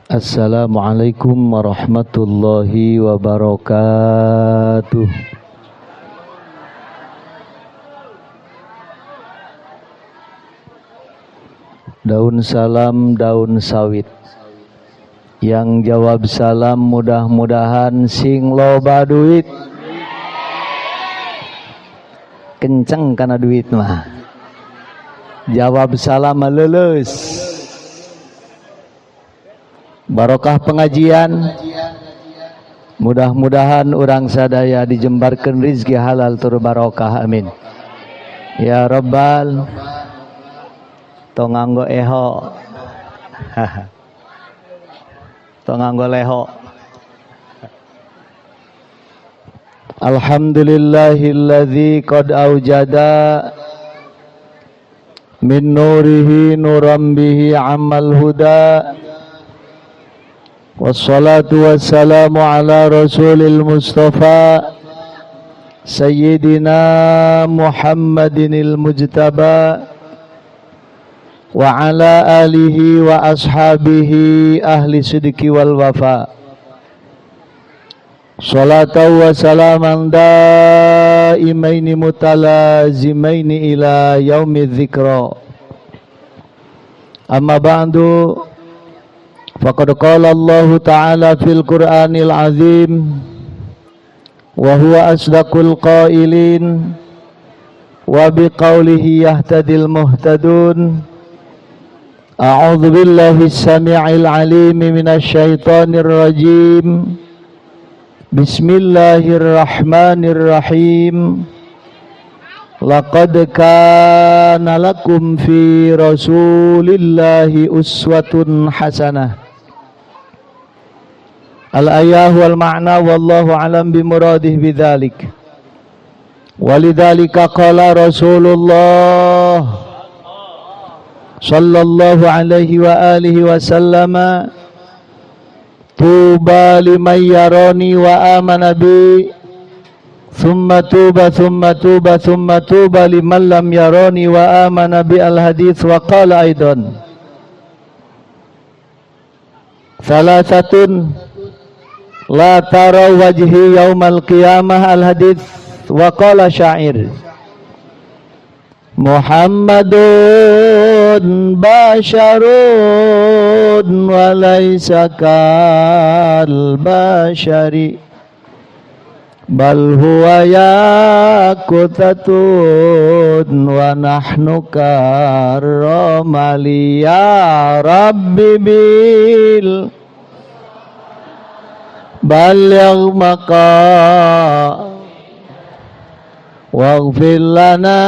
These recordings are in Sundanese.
Assalamualaikum warahmatullahi wabarakatuh. Daun salam, daun sawit. Yang jawab salam mudah-mudahan sing loba duit. Kenceng karena duit mah. Jawab salam lulus. Barokah pengajian, mudah-mudahan urang sadaya dijembarkan rizki halal tur barokah, amin ya rabbal. Tong nganggo eho, tong nganggo leho. Alhamdulillahilladzi qad aujada min nurihi nuran bihi amal huda. Wassalatu wassalamu ala rasulil mustafa sayyidina Muhammadinil mujtaba wa ala alihi wa ashabihi ahli sidqi wal wafa. Salatu wa salaman daimaini mutalazimaini ila yaumi dzikra. Amma ba'du. Faqad qala Allah Ta'ala fil Qur'anil Azim wa huwa asdaqul qailin wa biqaulihi yahtadil muhtadun. A'udzu billahi as-sami'il 'alim minasy syaithanir rajim. Bismillahirrahmanirrahim. Laqad kana lakum fi rasulillahi uswatun hasanah. Al-ayah wal ma'na wallahu alam bimuradih bidzalik. Walidzalika qala Rasulullah sallallahu alaihi wa alihi wasallama, tuba liman yarani wa amana bi, thumma tuba thumma tuba thumma tuba liman lam yarani wa amana bi. Al-hadits. Wa qala aidan, thalathatun la taraw wajhi yaumal qiyamah. Al-hadits. Wa qala syair, Muhammadun basharun wa laisa kal bashari bal huwa yakutatun wa nahnu karramali. Ya rabbi bil balligh maqa waghfir lana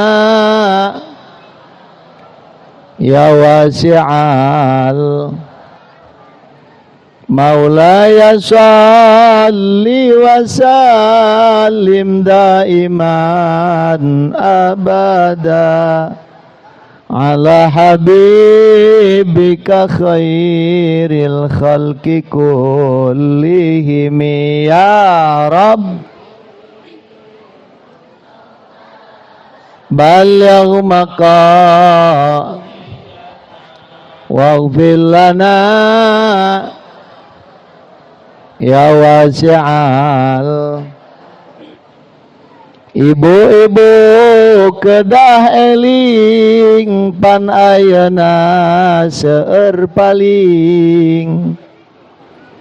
ya wasi'al maulaya salli wa sallim daiman abada ala habibika khairil khalqi kullihim. Ya Rabb balligh maqa waghfir lana ya wasi'al. Ibu-ibu kedah eling pan ayeuna seueur paling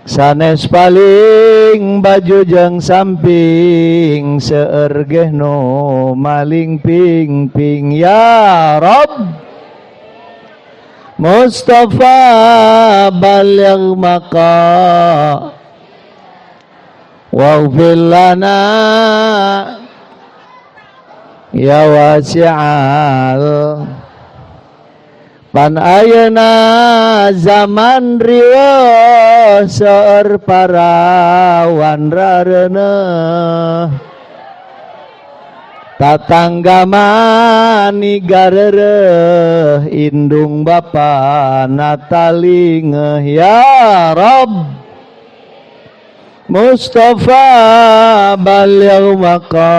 sanes paling baju jeung samping seueur geh nu maling ping-ping. Ya Rabb Mustafa balligh maqa waghfir lana ya wasi'al. Pan ayeuna zaman riweuh seueur parawan rareuneuh tatangga mani gareureuh indung bapa natalingeuh. Ya Rabb Mustafa balligh maqa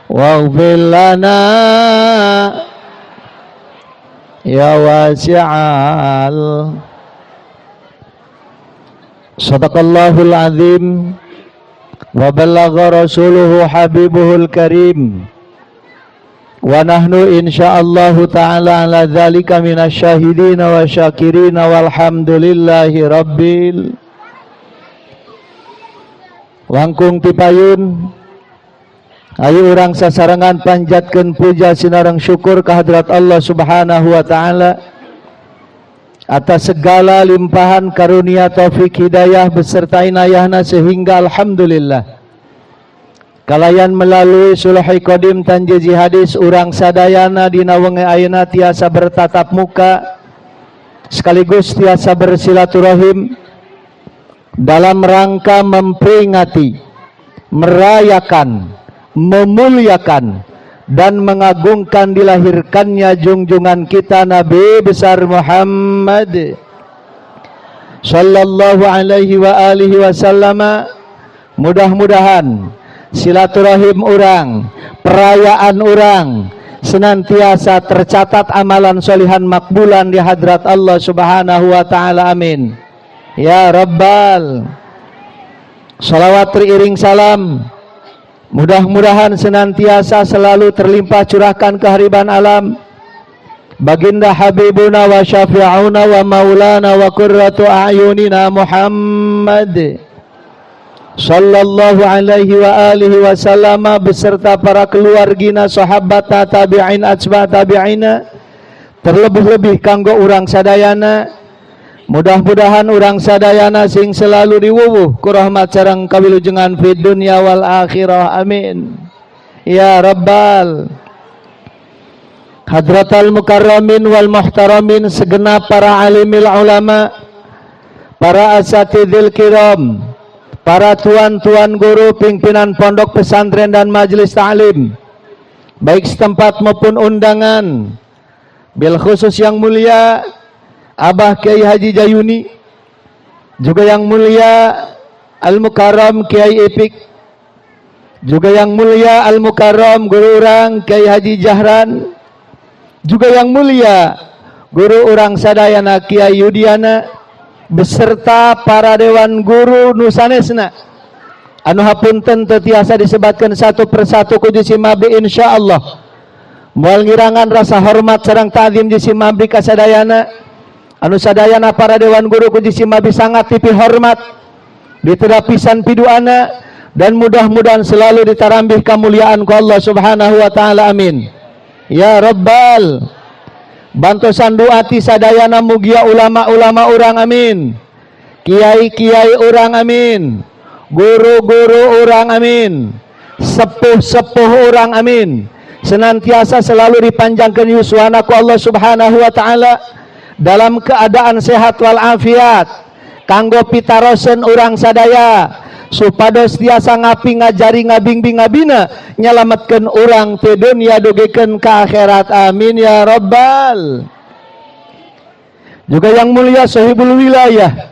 waghfir lana Ya wasi'al. Sadaqallahul azim wa balagha rasuluhu habibuhul karim wa nahnu insyaallahu ta'ala ala dzalika minasyahidin wa syakirin walhamdulillahi rabbil. Langkung tipayun, ayo urang sasarengan panjatkeun puja sinareng syukur kehadrat Allah Subhanahu wa taala atas segala limpahan karunia, taufik, hidayah beserta inayahna, sehingga alhamdulillah kalayan melalui sulhi qadim tanjizi hadis urang sadayana dina wengi ayeuna tiasa bertatap muka sekaligus tiasa bersilaturahim dalam rangka memperingati, merayakan, memuliakan dan mengagungkan dilahirkannya junjungan kita Nabi besar Muhammad sallallahu alaihi wa alihi wasallam. Mudah-mudahan silaturahim urang, perayaan urang senantiasa tercatat amalan solihan makbulan di hadrat Allah Subhanahu wa taala. Amin ya rabbal. Salawat teriring salam mudah-mudahan senantiasa selalu terlimpah curahkan kehariban alam baginda habibuna wa syafi'una wa maulana wa qurratu a'yunina Muhammad sallallahu alaihi wa alihi wasallam beserta para keluargina, sahabat, tabi'in, atsba tabi'ina, terlebih-lebih kanggo urang sadayana. Mudah-mudahan urang sadayana sing selalu diwuwuh ku rahmat sareng kawilujengan fid dunya wal akhirah. Amin ya rabbal. Hadratal mukarramin wal muhtaramin, segenap para alimil ulama, para asatidil kiram, para tuan-tuan guru, pimpinan pondok pesantren dan majelis ta'lim, baik setempat maupun undangan, bil khusus yang mulia Abah Kiai Haji Jayuni, juga yang mulia Al-Mukarram Kiai Ipik, juga yang mulia Al-Mukarram guru urang Kiai Haji Jahran, juga yang mulia guru urang sadayana Kiai Yudiana beserta para dewan guru nu sanesna anu hapunten teu tiasa disebatkan satu persatu ku jisim abdi. Insyaallah moal ngirangan rasa hormat sareng ta'zim jisim abdi ka sadayana, anu sadayana para dewan guru ku jisim abdi sangat tipi hormat diterapisan piduana dan mudah-mudahan selalu ditarambih kemuliaan ku Allah Subhanahu wa taala. Amin ya rabbal. Bantosan doa ti sadayana, mugia ulama-ulama urang, amin, kiai-kiai urang, amin, guru-guru urang, amin, sepuh-sepuh urang, amin, senantiasa selalu dipanjangkan yuswana ku Allah Subhanahu wa taala dalam keadaan sehat walafiat kanggo pitarosen urang sadaya supados tiasa ngapi, ngajari, ngabingbing, ngabina, nyalametkeun urang ti dunia dugikeun ka akhirat. Amin ya rabbal. Juga yang mulia sahibul wilayah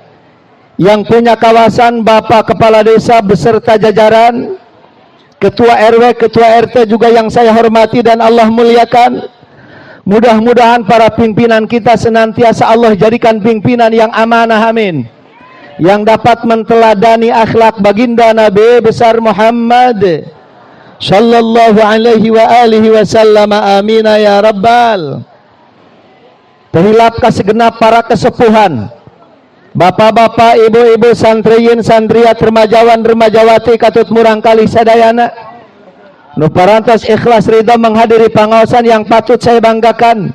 yang punya kawasan, Bapak Kepala Desa beserta jajaran Ketua RW, Ketua RT, juga yang saya hormati dan Allah muliakan. Mudah-mudahan para pimpinan kita senantiasa Allah jadikan pimpinan yang amanah, amin, yang dapat menteladani akhlak baginda Nabi besar Muhammad sallallahu alaihi wa alihi wasallam. Amin ya rabbal. Terhilap segenap para kesepuhan, bapak-bapak, ibu-ibu, santriyin, santriat, remajawan, remajawati, katut murangkalih sadayana nu parantos ikhlas ridha menghadiri pengawasan yang patut saya banggakan,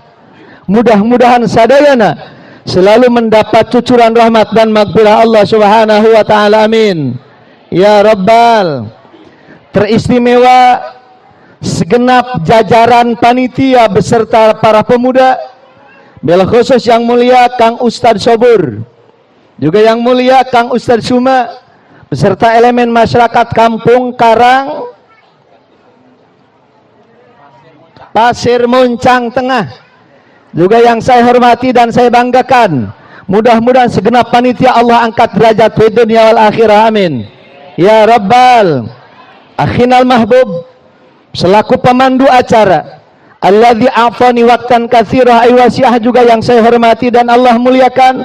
mudah-mudahan sadayana selalu mendapat cucuran rahmat dan magfirah Allah Subhanahu wa taala. Amin ya rabbal. Teristimewa segenap jajaran panitia beserta para pemuda, bil khusus yang mulia Kang Ustadz Sobur, juga yang mulia Kang Ustadz Suma beserta elemen masyarakat Kampung Karang Pasir Muncang Tengah, juga yang saya hormati dan saya banggakan, mudah-mudahan segenap panitia Allah angkat derajat di dunia wal akhirah. Amin ya rabbal. Akhinal mahbub selaku pemandu acara Alladzi a'fani waqtan katsira ay wasi'ah juga yang saya hormati dan Allah muliakan,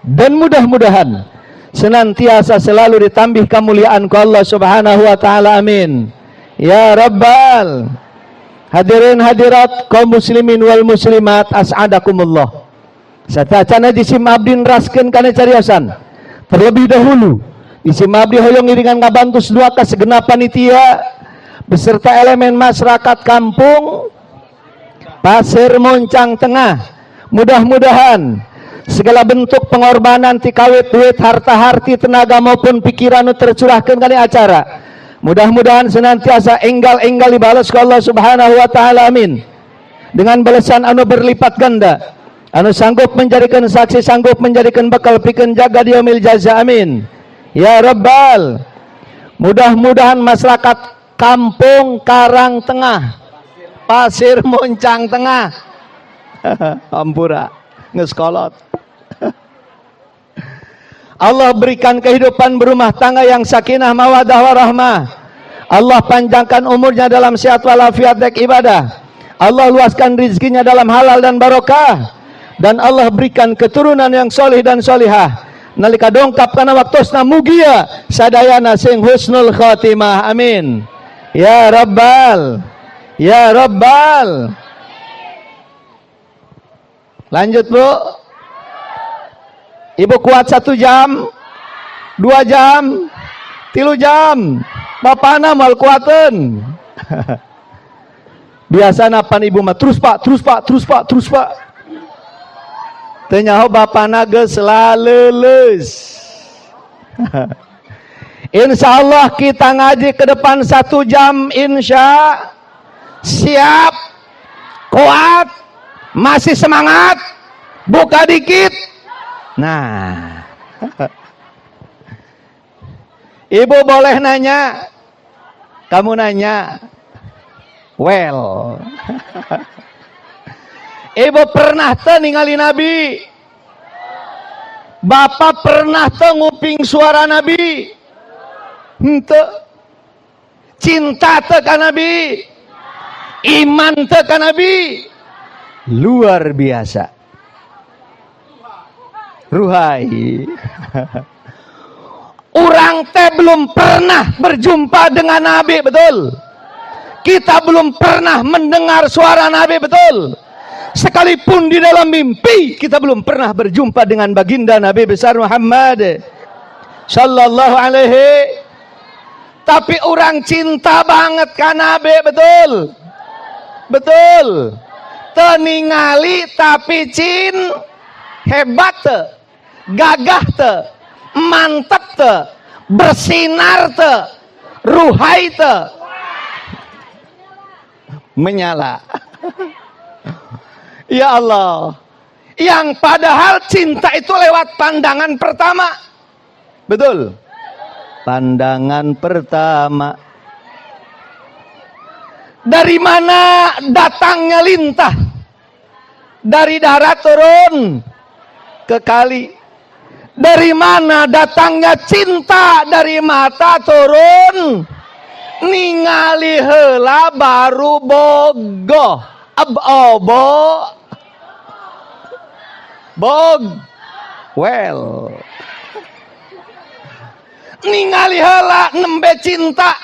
dan mudah-mudahan senantiasa selalu ditambih kemuliaan ku Allah Subhanahu wa taala, amin ya rabbal. Hadirin hadirat kaum muslimin wal muslimat as'adakumullah. Satacana jisim abdi neraskeun kana cariosan, terlebih dahulu jisim abdi hoyong ngiringan ngabantus dua ka segenap panitia beserta elemen masyarakat kampung Pasir Moncang Tengah. Mudah-mudahan segala bentuk pengorbanan tikawit duit, harta, harti, tenaga maupun pikiran nu tercurahkan kali acara, mudah-mudahan senantiasa enggal-enggal dibalas ku Allah Subhanahu wa taala, amin, dengan balasan anu berlipat ganda, anu sanggup menjadikan saksi, sanggup menjadikan bekal pikeun jaga di yaumil jaza, amin ya rabbal. Mudah-mudahan masyarakat kampung Karang Tengah, Pasir Moncang Tengah, ampura geus kolot, Allah berikan kehidupan berumah tangga yang sakinah, mawadah, warahmah. Allah panjangkan umurnya dalam sehat walafiat dek ibadah. Allah luaskan rezekinya dalam halal dan barokah, dan Allah berikan keturunan yang solih dan solihah. Nalika dongkap kana waktosna, mugia sadayana sing husnul khatimah, amin ya rabbal ya rabbal. Lanjut, Bu. Ibu kuat 1 jam, 2 jam, 3 jam? Bapana mal kuaten. Biasa napan ibu mah, "Terus, Pak, terus, Pak, terus, Pak, terus, Pak." Teu nyaho bapana geus laleuleus. Insya Allah kita ngaji ke depan 1 jam, insya. Siap, kuat, masih semangat, buka dikit. Nah, ibu boleh nanya, kamu nanya, well, ibu pernah teu ningali Nabi? Bapak pernah teu nguping suara Nabi? Henteu. Cinta teu ka Nabi? Iman teu ka Nabi? Luar biasa. Ruhai. Urang teh belum pernah berjumpa dengan Nabi, betul? Kita belum pernah mendengar suara Nabi, betul? Sekalipun di dalam mimpi kita belum pernah berjumpa dengan baginda Nabi besar Muhammad sallallahu alaihi. Tapi orang cinta banget ka Nabi, betul? Betul. Teu ningali tapi cin hebat teu, gagah teu, mantep teu, bersinar teu, ruhai teu, menyala. Ya Allah. Yang padahal cinta itu lewat pandangan pertama. Betul. Pandangan pertama. Dari mana datangnya lintah? Dari darat turun ke kali. Dari mana datangnya cinta? Dari mata turun. Ningali heula baru bogoh. Ab obo. Bog. Well. Ningali heula nembe cinta,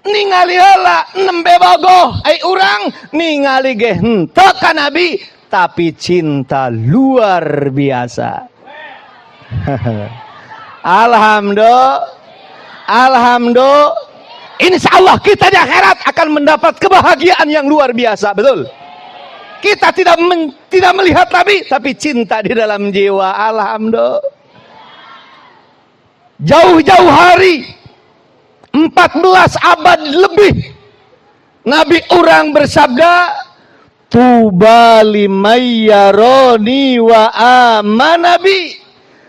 ningali heula nembe bogoh. Ai urang ningali ge henteu ka Nabi, tapi cinta luar biasa. Alhamdulillah, alhamdulillah. Insya Allah kita di akhirat akan mendapat kebahagiaan yang luar biasa, betul? Kita tidak melihat Nabi, tapi cinta di dalam jiwa. Alhamdulillah. Jauh-jauh hari, 14 abad lebih, Nabi urang bersabda, "Tuba liman yaroni wa amana bi,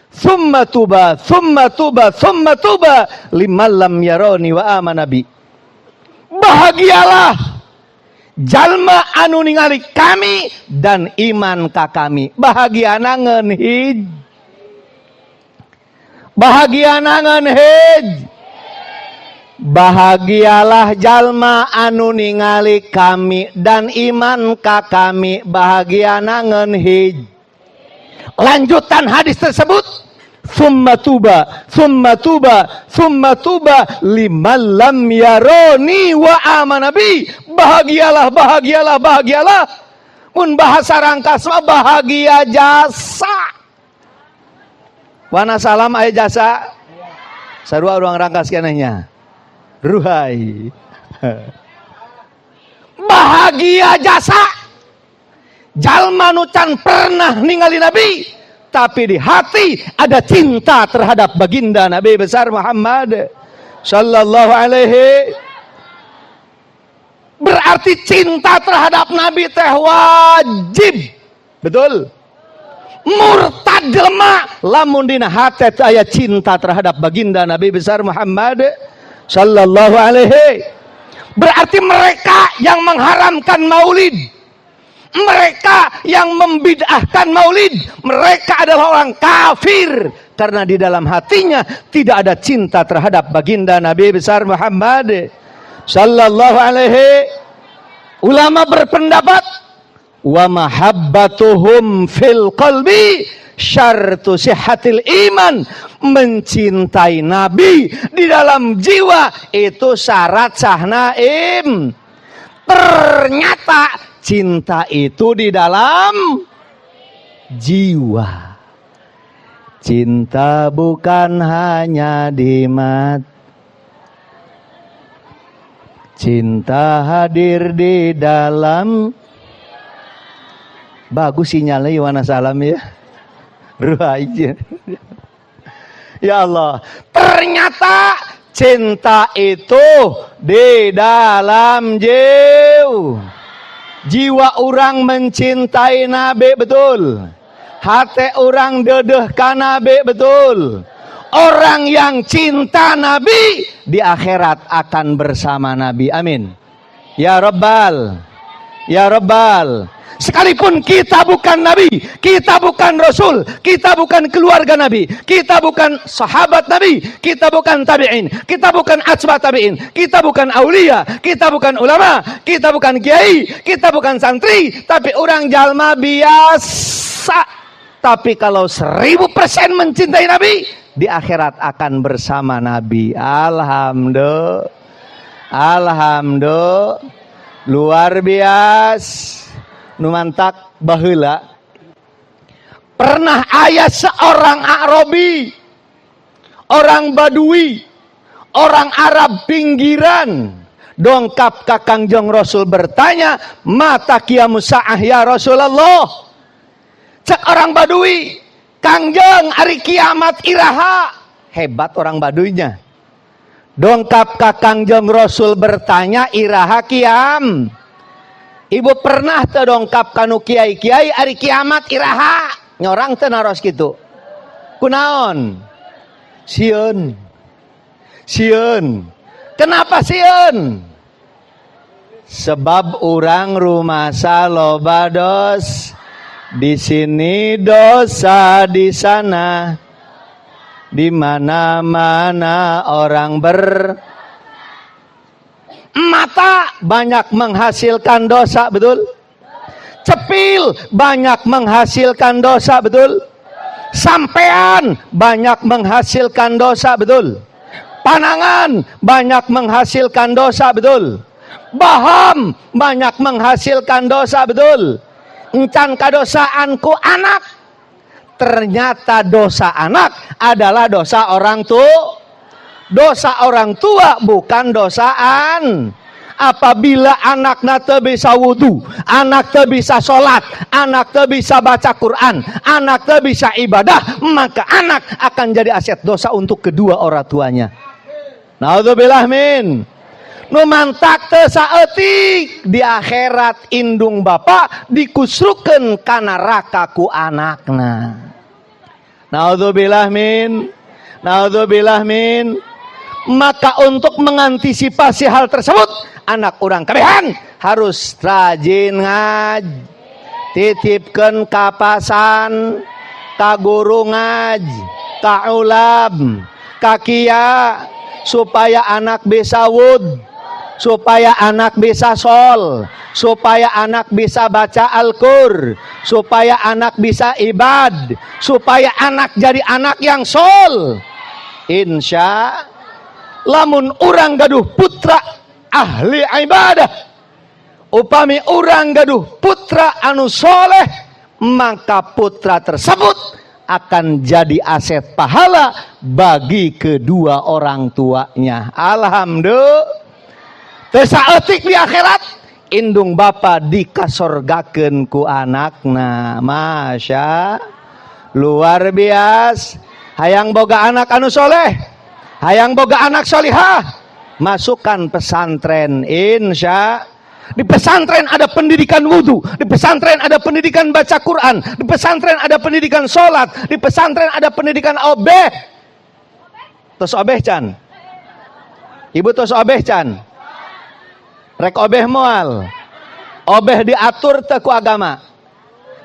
thumma tuba, thumma tuba, thumma tuba liman lam yaroni wa amana bi." Bahagialah jalma anu ningali kami dan iman ka kami. Bahagia ngan hij, bahagia ngan hij. Bahagialah jalma anu ningali kami dan iman ka kami, bahagia ngeun hij. Lanjutan hadis tersebut, summa tuba, summa tuba, summa tuba liman lam yaroni wa amana bi. Bahagialah, bahagialah, bahagialah. Mun bahasa rangkas mah bahagia jasa. Wanasalam aya jasa sarua urang Rangkas keneh nya. Ruhai. Bahagia jasa jalma nu can pernah ningali Nabi, tapi di hati ada cinta terhadap baginda Nabi besar Muhammad sallallahu alaihi. Berarti cinta terhadap Nabi teh wajib, betul? Murtad jelema lamun dina hate teu aya cinta terhadap baginda Nabi besar Muhammad sallallahu alaihi. Berarti mereka yang mengharamkan maulid, mereka yang membid'ahkan maulid, mereka adalah orang kafir karena di dalam hatinya tidak ada cinta terhadap baginda Nabi besar Muhammad sallallahu alaihi. Ulama berpendapat, wa mahabbatuhum fil qalbi syartu sihhatil iman. Mencintai Nabi di dalam jiwa itu syarat sahna im. Ternyata cinta itu di dalam jiwa. Cinta bukan hanya di mata, cinta hadir di dalam. Bagus sinyalnya Yohana Salam ya. Ruhai. Ya Allah, ternyata cinta itu di dalam jiwa. Jiwa orang mencintai Nabi, betul. Hati orang deudeuh ka Nabi, betul. Orang yang cinta Nabi di akhirat akan bersama Nabi. Amin. Ya Rabbal. Ya Rabbal. Sekalipun kita bukan nabi, kita bukan rasul, kita bukan keluarga nabi, kita bukan sahabat nabi, kita bukan tabi'in, kita bukan atba tabi'in, kita bukan aulia, kita bukan ulama, kita bukan kiai, kita bukan santri, tapi orang jalma biasa. Tapi kalau 1000% mencintai Nabi, di akhirat akan bersama Nabi. Alhamdulillah. Alhamdulillah. Luar biasa. Nu mantak baheula pernah aya seorang Arabi, orang Badui, orang Arab pinggiran, dongkap ka Kangjeng Rasul bertanya, "Mata qiyamus saah ya Rasulullah?" Cek orang Badui, "Kangjeng, ari kiamat iraha?" Hebat orang Baduinya, dongkap ka Kangjeng Rasul bertanya iraha kiam. Ibu pernah teu dongkap kanu kiai-kiai, "Ari kiamat iraha?" Nyorang teu naros kitu? Kunaon? Sieun. Sieun. Kenapa sieun? Sebab orang rumasa loba dos. Di sini dosa, di sana, di mana-mana orang ber mata banyak menghasilkan dosa, betul? Cepil banyak menghasilkan dosa, betul? Sampean banyak menghasilkan dosa, betul? Panangan banyak menghasilkan dosa, betul? Baham banyak menghasilkan dosa, betul? Encan kadosaan ku anak. Ternyata dosa anak adalah dosa orang tua. Dosa orang tua bukan dosaan. Apabila anak teu bisa wudhu, anak teu bisa sholat, anak teu bisa baca Quran, anak teu bisa ibadah, maka anak akan jadi aset dosa untuk kedua orang tuanya. Naudzubillah min. Nu mantak teu saeutik, di akhirat indung bapak dikusrukeun ka neraka ku anakna. Naudzubillah min. Naudzubillah min. Maka untuk mengantisipasi hal tersebut, anak urang kabehan harus rajin ngaj, titipkan kapasan, ka guru ngaj, ka ulam, ka kia. Supaya anak bisa wud, supaya anak bisa sol, supaya anak bisa baca Al-Qur, supaya anak bisa ibad, supaya anak jadi anak yang sol. Insya lamun urang gaduh putra ahli ibadah, upami urang gaduh putra anu soleh, maka putra tersebut akan jadi aset pahala bagi kedua orang tuanya. Alhamdulillah. Teu saeutik di akhirat indung bapa dikasorgakeun ku anakna. Masya luar biasa. Hayang boga anak anu soleh, hayang boga anak solihah, masukkan pesantren. Insya di pesantren ada pendidikan wudhu, di pesantren ada pendidikan baca Quran, di pesantren ada pendidikan sholat, di pesantren ada pendidikan obeh. Tos obeh can? Ibu tos obeh can? Rek obeh moal? Obeh diatur teu ku agama.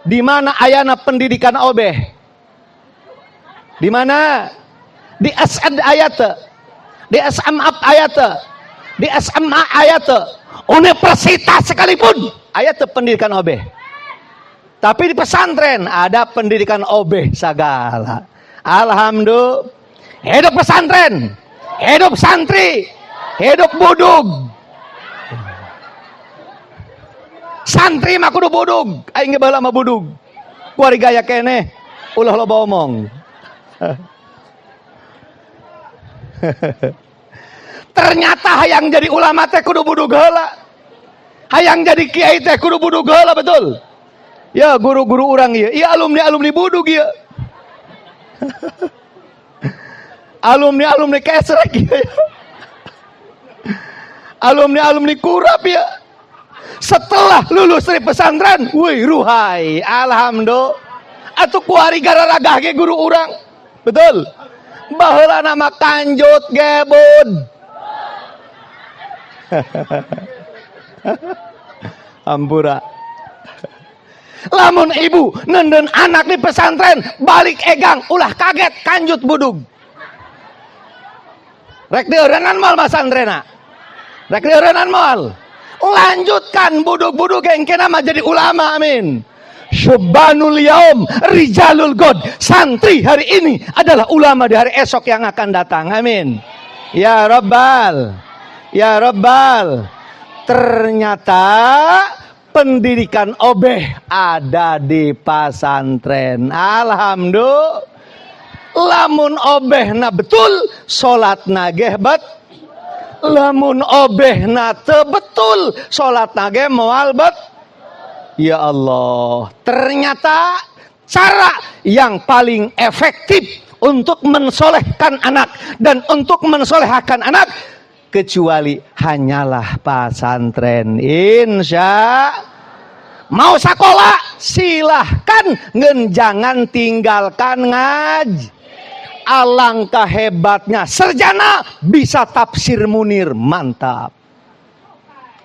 Di mana ayana pendidikan obeh? Di mana? Di SD aya teu? Di SMA aya teu? Di SMA aya teu? Universitas sekalipun aya teu pendidikan obeh? Tapi di pesantren ada pendidikan obeh segala. Alhamdulillah. Hidup pesantren, hidup santri, hidup budug. Santri mah kudu budug, aing ge baheula mah budug. Kuari gaya keneh, ulah loba omong. Ternyata hayang jadi ulama teh kudu budug heula. Hayang jadi kiai teh kudu budug heula, betul. Ya guru-guru urang ieu, ieu alumni-alumni budug ieu. Alumni-alumni kesrek ieu. Alumni-alumni kurap ya. Setelah lulus dari pesantren, wih ruhai, alhamdulillah. Atuh kuari gararagah ge guru urang. Betul. Baheula nama kanjut gebud. Ampura. Lamun ibu nenden anak di pesantren, balik egang, ulah kaget kanjut budug. Rek dieureunnan moal masantrena. Rek dieureunnan moal. Lanjutkan budug-budug engke mah jadi ulama, amin. Syubbanul yaum rijalul god. Santri hari ini adalah ulama di hari esok yang akan datang. Amin. Ya Rabbal. Ya Rabbal. Ternyata pendidikan obeh ada di pesantren. Alhamdulillah. Lamun obehna betul, salatna ge bet. Lamun obehna teu betul, salatna ge moal bet. Ya Allah, ternyata cara yang paling efektif untuk mensolehkan anak dan untuk mensolehkan anak kecuali hanyalah pesantren. Insya mau sekolah silahkan, ngen jangan tinggalkan ngaji. Alangkah hebatnya sarjana bisa tafsir Munir, mantap.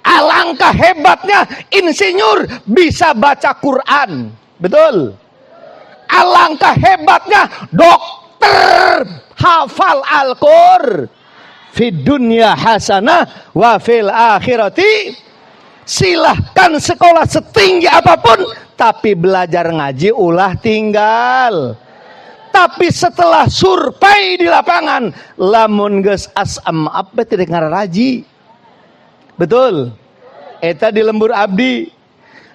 Alangkah hebatnya insinyur bisa baca Quran, betul. Alangkah hebatnya dokter hafal Al-Qur. Fid dunya hasanah wa fil akhirati. Silahkan sekolah setinggi apapun, tapi belajar ngaji ulah tinggal. Tapi setelah survei di lapangan, lamun geus asam apa tidak ngaraji. Betul. Eta di lembur abdi.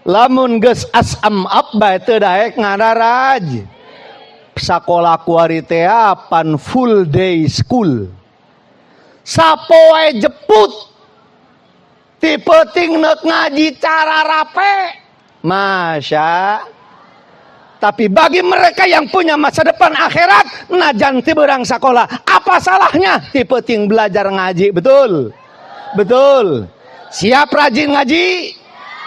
Lamun geus asam abba teu daek ngararaj. Sakola kuari teh pan full day school. Sapoe jeput. Ti peuting neuk ngaji cara rape. Masya. Tapi bagi mereka yang punya masa depan akhirat, najan ti beurang sakola, apa salahnya ti peuting belajar ngaji, betul? Betul. Siap rajin ngaji?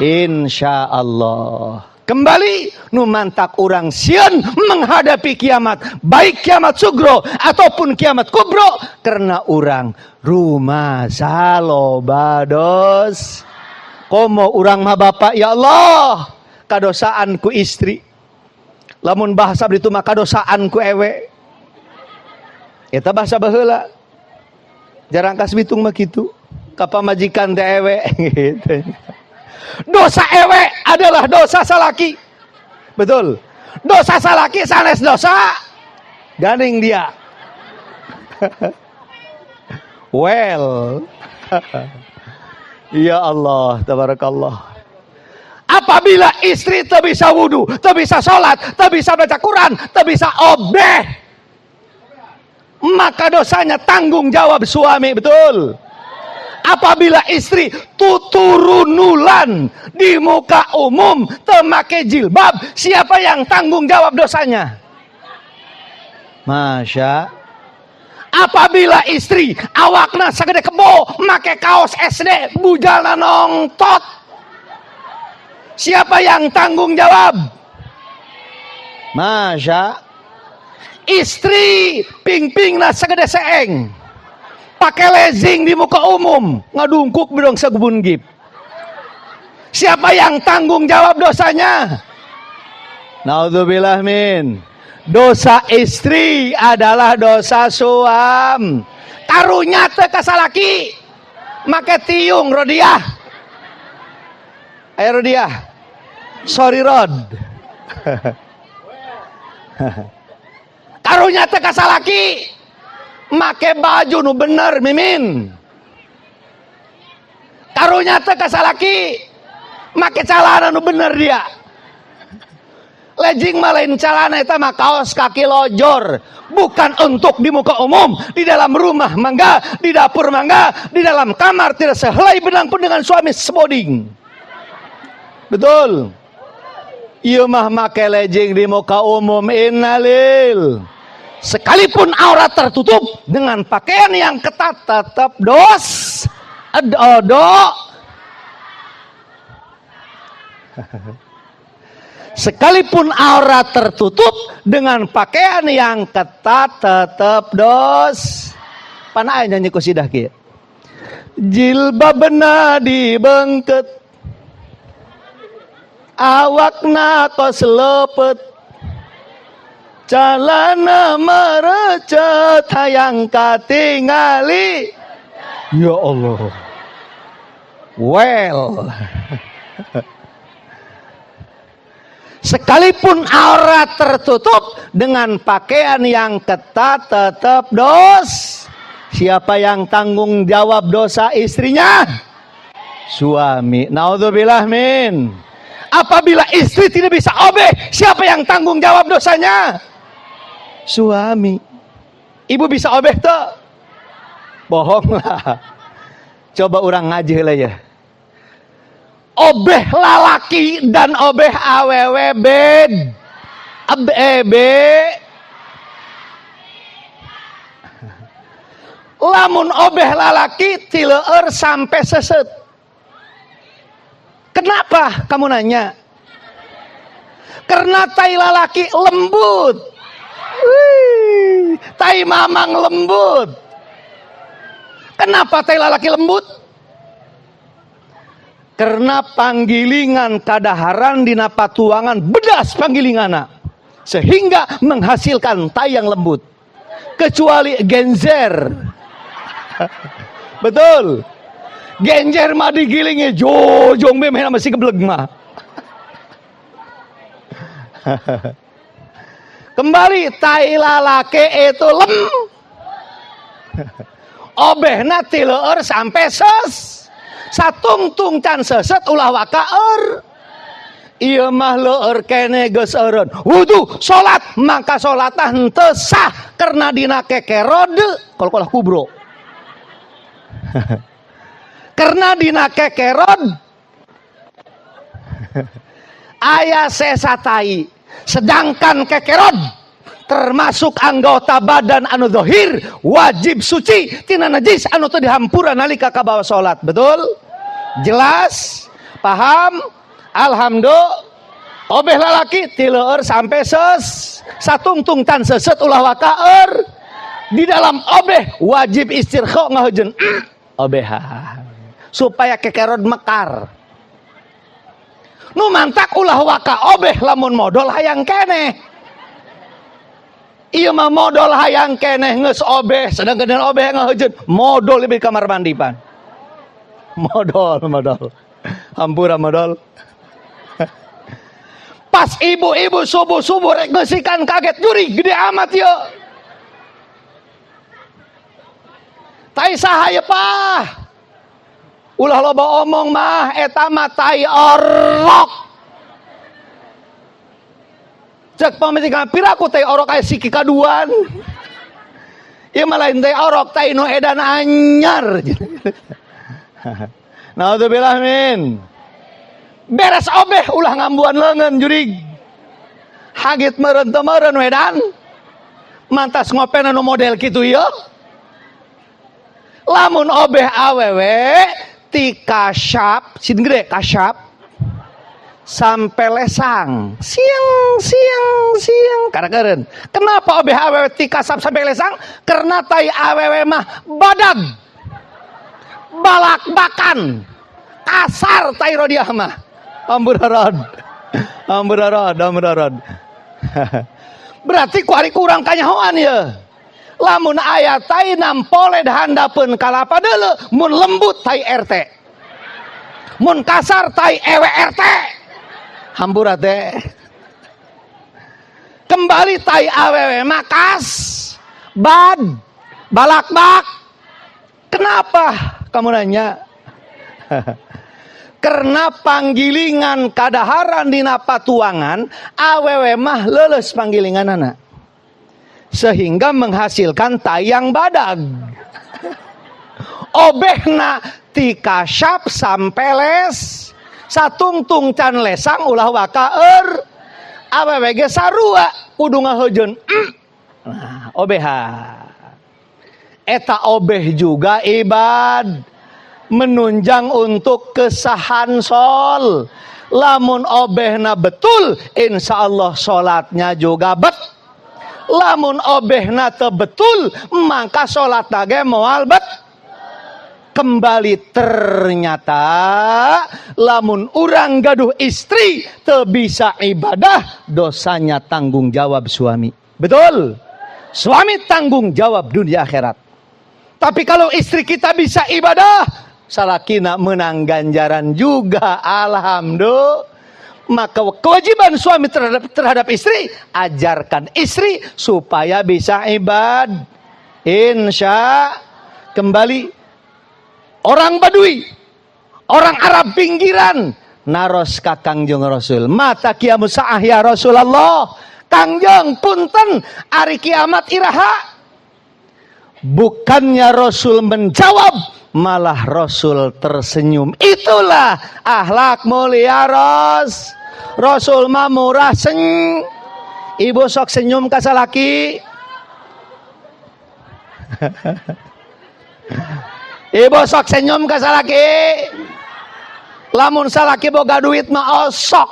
Insya Allah. Kembali nu mantak urang sieun menghadapi kiamat, baik kiamat sugro ataupun kiamat kubro, karena urang rumah saloba dos. Komo urang mah bapak, ya Allah, kadosaan ku istri. Lamun bahasa itu mah kadosaan ku ewe. Eta bahasa baheula. Jarang Kasbitung mah kitu. Ka pamajikan teh ewe gitu. Dosa ewe adalah dosa salaki. Betul. Dosa salaki sanes dosa ganing dia. Well. Ya Allah, tabarakallah. Apabila istri tak bisa wudhu, tak bisa sholat, tak bisa baca Quran, tak bisa obeh, maka dosanya tanggung jawab suami, betul. Apabila istri tuturunulan di muka umum, teu make jilbab, siapa yang tanggung jawab dosanya? Masya. Apabila istri awakna sagede kebo, make kaos SD, bujalna nongtot, siapa yang tanggung jawab? Masya. Istri pingpingna sagede seeng, pakai legging di muka umum, ngadungkuk bedong sagebun gip. Siapa yang tanggung jawab dosanya? Naudzubillah min. Dosa istri adalah dosa suam. Karunya teu ka salaki, make tiung Rodiah. Ayo Rodiah. Sorry, Rod. Karunya teu ka salaki, make baju nu bener, Mimin. Karunya teu ka salaki, make calana nu bener dia. Legging mah lain calana, eta mah kaos kaki lojor, bukan untuk di muka umum. Di dalam rumah mangga, di dapur mangga, di dalam kamar tidak sehelai benang pun dengan suami seboding. Betul. Ieu mah make legging di muka umum, innalil. Sekalipun aurat tertutup dengan pakaian yang ketat, tetap dos adodo. Sekalipun aurat tertutup dengan pakaian yang ketat, tetap dos. Pan aya nyanyi kosidah kieu. Jilbabna dibengket, awakna kos lepet, calana merecet, hayang katingali. Ya Allah. Well. Sekalipun aurat tertutup dengan pakaian yang ketat, tetap dos. Siapa yang tanggung jawab dosa istrinya? Suami. Naudzubillah min. Apabila istri tidak bisa obeh, siapa yang tanggung jawab dosanya? Suami. Ibu bisa obeh tuh? Bohong lah. Coba orang ngaji lah ya. Obeh lalaki dan obeh awewe bed. Be. Lamun obeh lalaki tileur sampai seset. Kenapa kamu nanya? Karena tai lalaki lembut. Wih, tai mamang lembut. Kenapa tai lalaki lembut? Karena panggilingan kadaharan dina patuangan bedas panggilingana, sehingga menghasilkan tai yang lembut. Kecuali genzer. Betul. Genjer mah digilingnya jojong memeh masih geblek mah. Kembali tai lalake itu lem. Obehna tileur sampai ses. Satungtung can seset ulah waka er. Ieu mah leueur kene geus eureun. Wudu, salat, maka salatna henteu sah karena dina kekerod kol-kolah kubro. Karena dina kekerod aya sesa tai. Sedangkan kekerod termasuk anggota badan anu zahir wajib suci tina najis anu teu dihampura nalika kabawa salat. Betul? Jelas? Paham? Alhamdulillah. Obeh lalaki tileur sampai ses satungtung tan seset ulah waka er. Di dalam obeh wajib istirkho ngahujeun obeh supaya kekerod mekar. Nu mantak ulah waka obeh lamun modol hayang keneh. Ieu mah modol hayang keneh geus obeh, sedangkan obeh ngaheujeun modol di kamar mandi pan. Modol, modol. Hampura modol. Pas ibu-ibu subuh-subuh rek ngeusikan kaget, juri gede amat ye. Tai saha ye pah? Ulah loba omong mah eta mah tai orok. Cek pamajikan piraku tai orok aya siki kaduan. Ieu mah lain tai orok, tai nu edan anyar. Naudzubillah min. Beres obeh ulah ngambuan leungeun jurig. Hagit meureun teu meureun wedan. Mantas ngopena nu model kitu ieu. Lamun obeh awewe ti kasyap, sin gede kasyap sampai lesang, siang siang siang karakeren. Kenapa obeh awewe ti kasap sampai lesang? Karena tai awewe mah badag, balak-bakan, kasar tai rodiah mah. Amburarad, amburarad, amburarad. Berarti kuari kurang kanyahoan ya. Lamun aya tai nampoled handapeun kalapa deuleu, mun lembut tai RT, mun kasar tai EWRT. Hampura teh. Kembali tai awewe makas bad balakbak. Kenapa kamu nanya? Karena panggilingan kadaharan dina patuangan awewe mah leuleus panggilinganana, sehingga menghasilkan tayang badag. Obehna ti kasyap sampai les satungtung can lesang ulah waka er awewe ge sarua kudu ngaheujeun. Nah, obeha eta obeh juga ibad, menunjang untuk kesahan sol. Lamun obehna betul, insya Allah solatnya juga bet. Lamun obehna teu betul, maka solatna ge moal bet. Kembali ternyata lamun urang gaduh istri teu bisa ibadah, dosanya tanggung jawab suami. Betul? Suami tanggung jawab dunia akhirat. Tapi kalau istri kita bisa ibadah, salakina menang ganjaran juga. Alhamdulillah. Maka kewajiban suami terhadap istri, ajarkan istri supaya bisa ibad. Insya kembali orang Badui, orang Arab pinggiran, naros ka Kangjeng Rasul. Mata kiamus saah ya Rasulullah. Kangjeng punten ari kiamat iraha. Bukannya Rasul menjawab, malah Rasul tersenyum. Itulah akhlak mulia Ras. Rasul mah murah seng. Ibu sok senyum ka salaki. Ibu sok senyum ka salaki. Lamun salaki boga duit mah osok.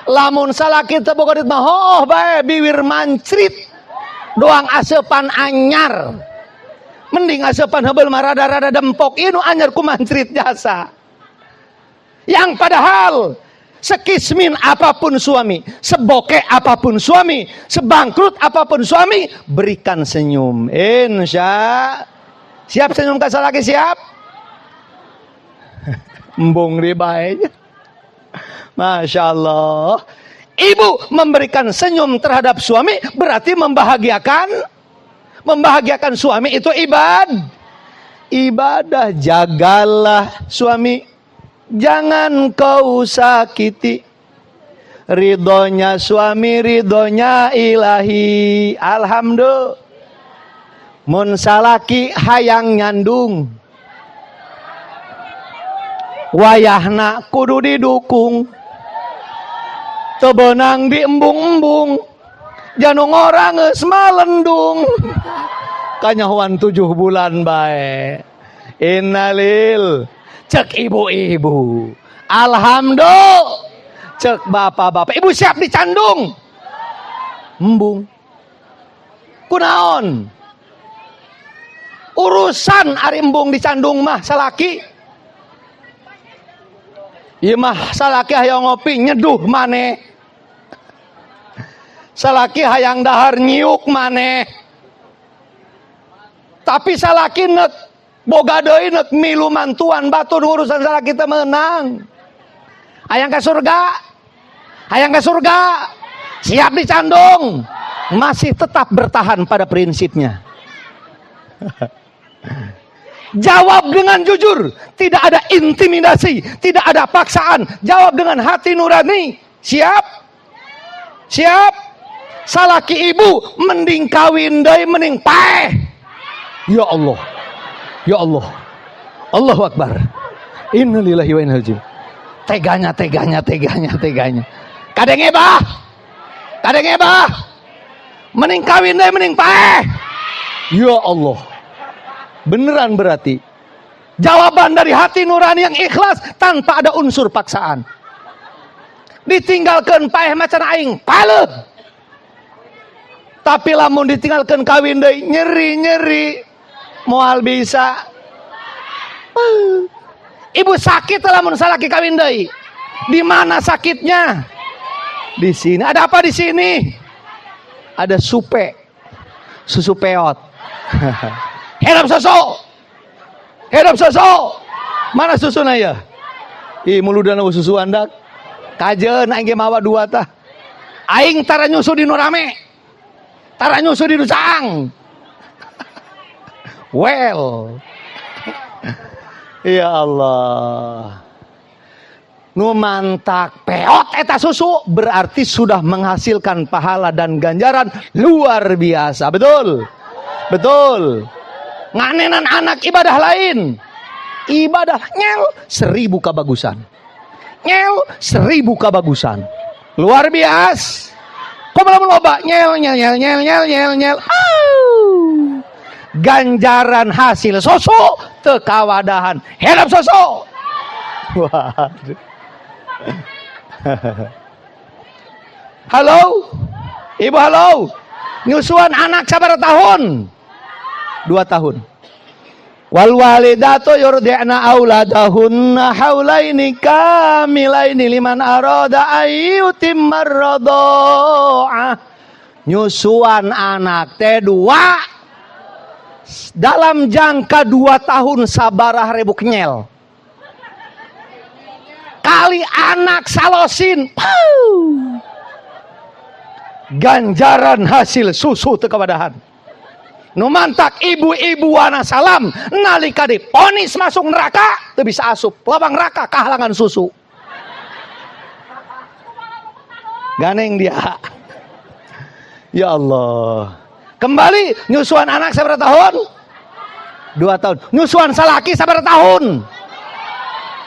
Lamun salaki teu boga duit mah hooh bae biwir mancrit. Doang aseupan anyar. Mending aseupan heubeul mah rada-rada dempok, ieu nu anyar ku mancrit jasa. Yang padahal sekismin apapun suami, seboke apapun suami, sebangkrut apapun suami, berikan senyum. Insya. Siap senyum ka salaki siap? Embung di bae. Masya Allah. Ibu memberikan senyum terhadap suami berarti membahagiakan. Membahagiakan suami itu ibad. Ibadah. Jagalah suami, jangan kau sakiti. Ridhonya suami, ridhonya ilahi. Alhamdulillah. Mun salaki hayang nyandung, wayahna kudu didukung. Teu beunang diembung-embung, janung orang geus malendung. Kanyahoan 7 bulan bae. Innalil. Cek ibu-ibu, alhamdulillah. Cek bapak-bapak, ibu siap dicandung. Embung. Kunaon? Urusan ari embung dicandung mah salaki. Ieu mah salaki hayang ngopi nyeduh maneh. Salaki hayang dahar nyiuk maneh. Tapi salaki nek boga deui nek milu mantuan batur urusan salaki teh menang. Hayang ka surga. Hayang ka surga. Siap dicandung. Masih tetap bertahan pada prinsipnya. Jawab dengan jujur, tidak ada intimidasi, tidak ada paksaan. Jawab dengan hati nurani. Siap? Siap? Salaki ibu mending kawin deui mending paeh. Ya Allah. Ya Allah. Allahu Akbar. Innalillahi wa inna ilaihi raji'un. Teganya, teganya, teganya, teganya. Kadenge bah. Kadenge bah. Mending kawin deui mending paeh. Ya Allah. Beneran berarti. Jawaban dari hati nurani yang ikhlas tanpa ada unsur paksaan. Ditinggalkan paeh macan aing, paleuh. Tapi lamun ditinggalkan kawin deui nyeri-nyeri moal bisa. Ibu sakit lamun salaki kawin deui. Di mana sakitnya? Di sini. Ada apa di sini? Ada supe. Susu peot. Hirup susu. Hirup susu. Mana susuna ya? Ih, muludana susu andak. Kajeun aing ge mawa dua tah. Aing tara nyusu di nu rame. Tara nyusu di nu caang. Well. Ya Allah. Nu mantak peot eta susu berarti sudah menghasilkan pahala dan ganjaran luar biasa. Betul? Betul. Nganenan anak ibadah lain. Ibadah nyel 1000 kabagusan. Nyel 1000 kabagusan. Luar biasa. Kok malah loba nyel nyel nyel nyel nyel nyel nyel. Au. Ganjaran hasil susu teu kawadahan. Hirup susu. Waduh. Halo? Ibu halo? Nyusuan anak sabaraha tahun? 2 tahun. Wal walidatu yurdi'na auladahunna haulaini kamilaini liman arada ayyutimmar radha'ah. Nyusuan anak teh 2 dalam jangka 2 tahun sabarah ribu kenyel. Kali anak salosin. Puh. Ganjaran hasil susu teu kawadahan. Nu mantak ibu-ibu wana salam nalika diponis masuk neraka teu bisa asup lawang neraka kahalangan susu. Ganeng dia. Ya Allah. Kembali nyusuan anak sabaraha tahun? 2 tahun. Nyusuan salaki sabaraha tahun?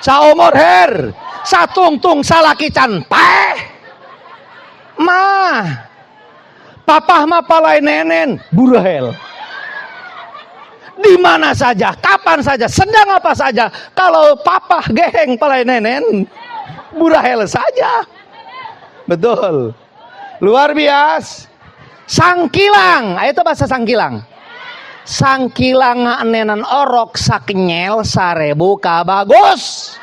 Saumur her. Satungtung salaki can paeh. Mah. Papah mah palai nenen burahel. Di mana saja, kapan saja, sedang apa saja, kalau papah geheng palai nenen, burahel saja. Betul. Luar biasa. Sangkilang, itu bahasa sangkilang. Sangkilang nganenan orok sakenyel 1000 kabagus.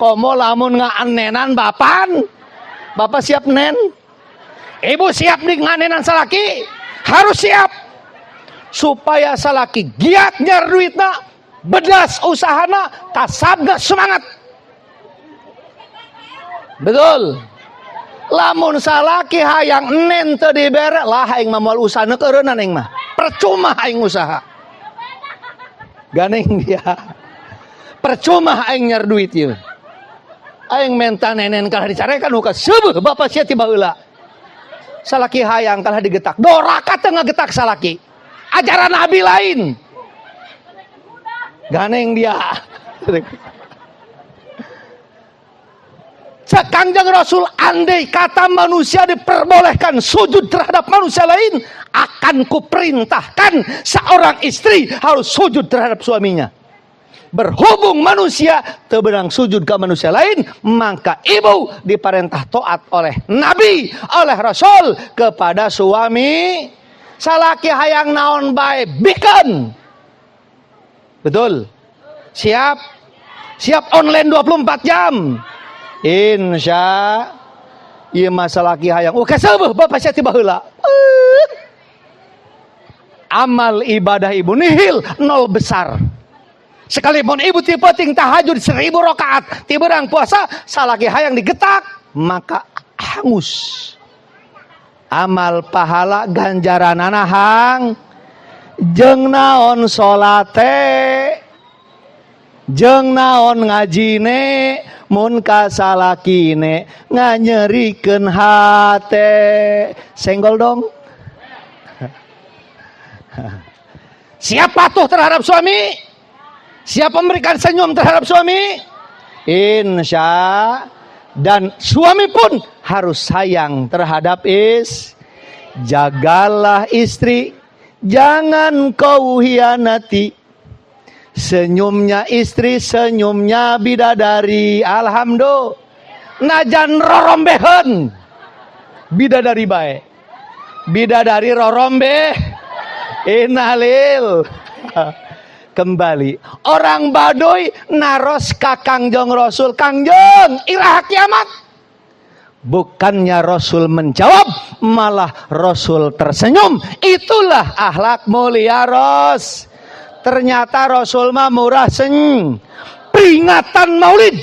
Komo lamun nganenan bapan, bapak siap nen. Ibu siap nih nganenan salaki, harus siap. Supaya salaki giat nyar duitna, bedas usahana, kasabna semangat. Betul. Lamun salaki hayang nen teu dibere, lah aing mah moal usaha neukeureunnan aing mah. Percuma aing usaha. Ganeng dia. Percuma aing nyar duit ieu. Aing menta nenen kalah dicarekan ka seueuh bapak sia ti baheula. Salaki hayang kalah digetak. Doraka teu ngagetak salaki. Ajaran Nabi lain. Ganeng dia. Cek Kangjeng Rasul, andai kata manusia diperbolehkan sujud terhadap manusia lain, akan kuperintahkan seorang istri harus sujud terhadap suaminya. Berhubung manusia tebenang sujud ke manusia lain, maka ibu diperintah taat oleh Nabi, oleh Rasul kepada suami. Salaki hayang naon bae bikeun. Betul. Siap. Siap online 24 jam. Insya ieu mah salaki hayang. Oh kaseueuh bapak sia ti baheula. Amal ibadah ibu nihil, nol besar. Sekalipun ibu ti peuting tahajud 1000 rakaat, ti beurang puasa, salaki hayang digetak, maka hangus. Amal pahala ganjaranana hang jeung naon salate, jeung naon ngajine, mun ka salakine nganyerikeun hate. Senggol dong. Siap patuh terhadap suami? Siapa memberikan senyum terhadap suami? Insya. Dan suami pun harus sayang terhadap is. Jagalah istri, jangan kau hianati. Senyumnya istri, senyumnya bidadari. Alhamdulillah. Najan rorombeheun, bidadari bae. Bidadari rorombeh. Innalil. Kembali orang Baduy naros ka Kangjeng Rasul, Kangjeng, iraha kiamat? Bukannya Rasul menjawab, malah Rasul tersenyum. Itulah akhlak mulia Ros. Ternyata Rasul mah murah senyum. Peringatan Maulid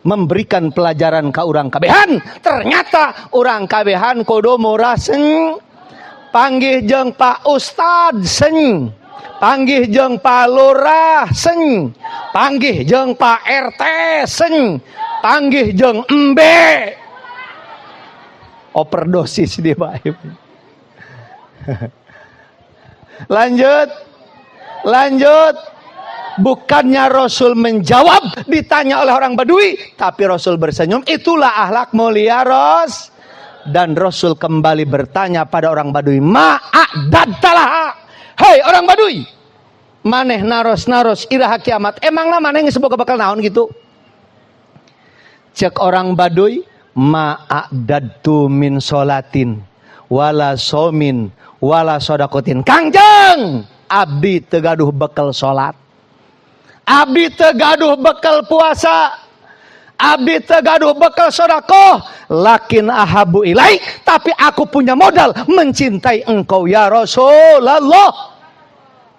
memberikan pelajaran ke urang kabehan. Ternyata urang kabehan kudu murah senyum. Panggih jeung Pak Ustad senyum, panggih jeung Pak Lurah seng, panggih jeung Pak RT seng, panggih jeung embe overdosis dia Pak. Lanjut, lanjut. Bukannya Rasul menjawab ditanya oleh orang Badui, tapi Rasul bersenyum. Itulah akhlak mulia Ros. Dan Rasul kembali bertanya pada orang Badui, ma'adattalaha. Hei orang Baduy, maneh naros-naros iraha kiamat, emangna maneh geus boga bekal naon gitu? Cek orang Baduy, ma'adadtu min solatin wala somin wala sodakotin. Kangjeng, abdi teu gaduh bekal salat, abdi teu gaduh bekal puasa, abdi teu gaduh bekal sodakoh, lakin ahabu ilaik, tapi aku punya modal mencintai engkau ya Rasulullah.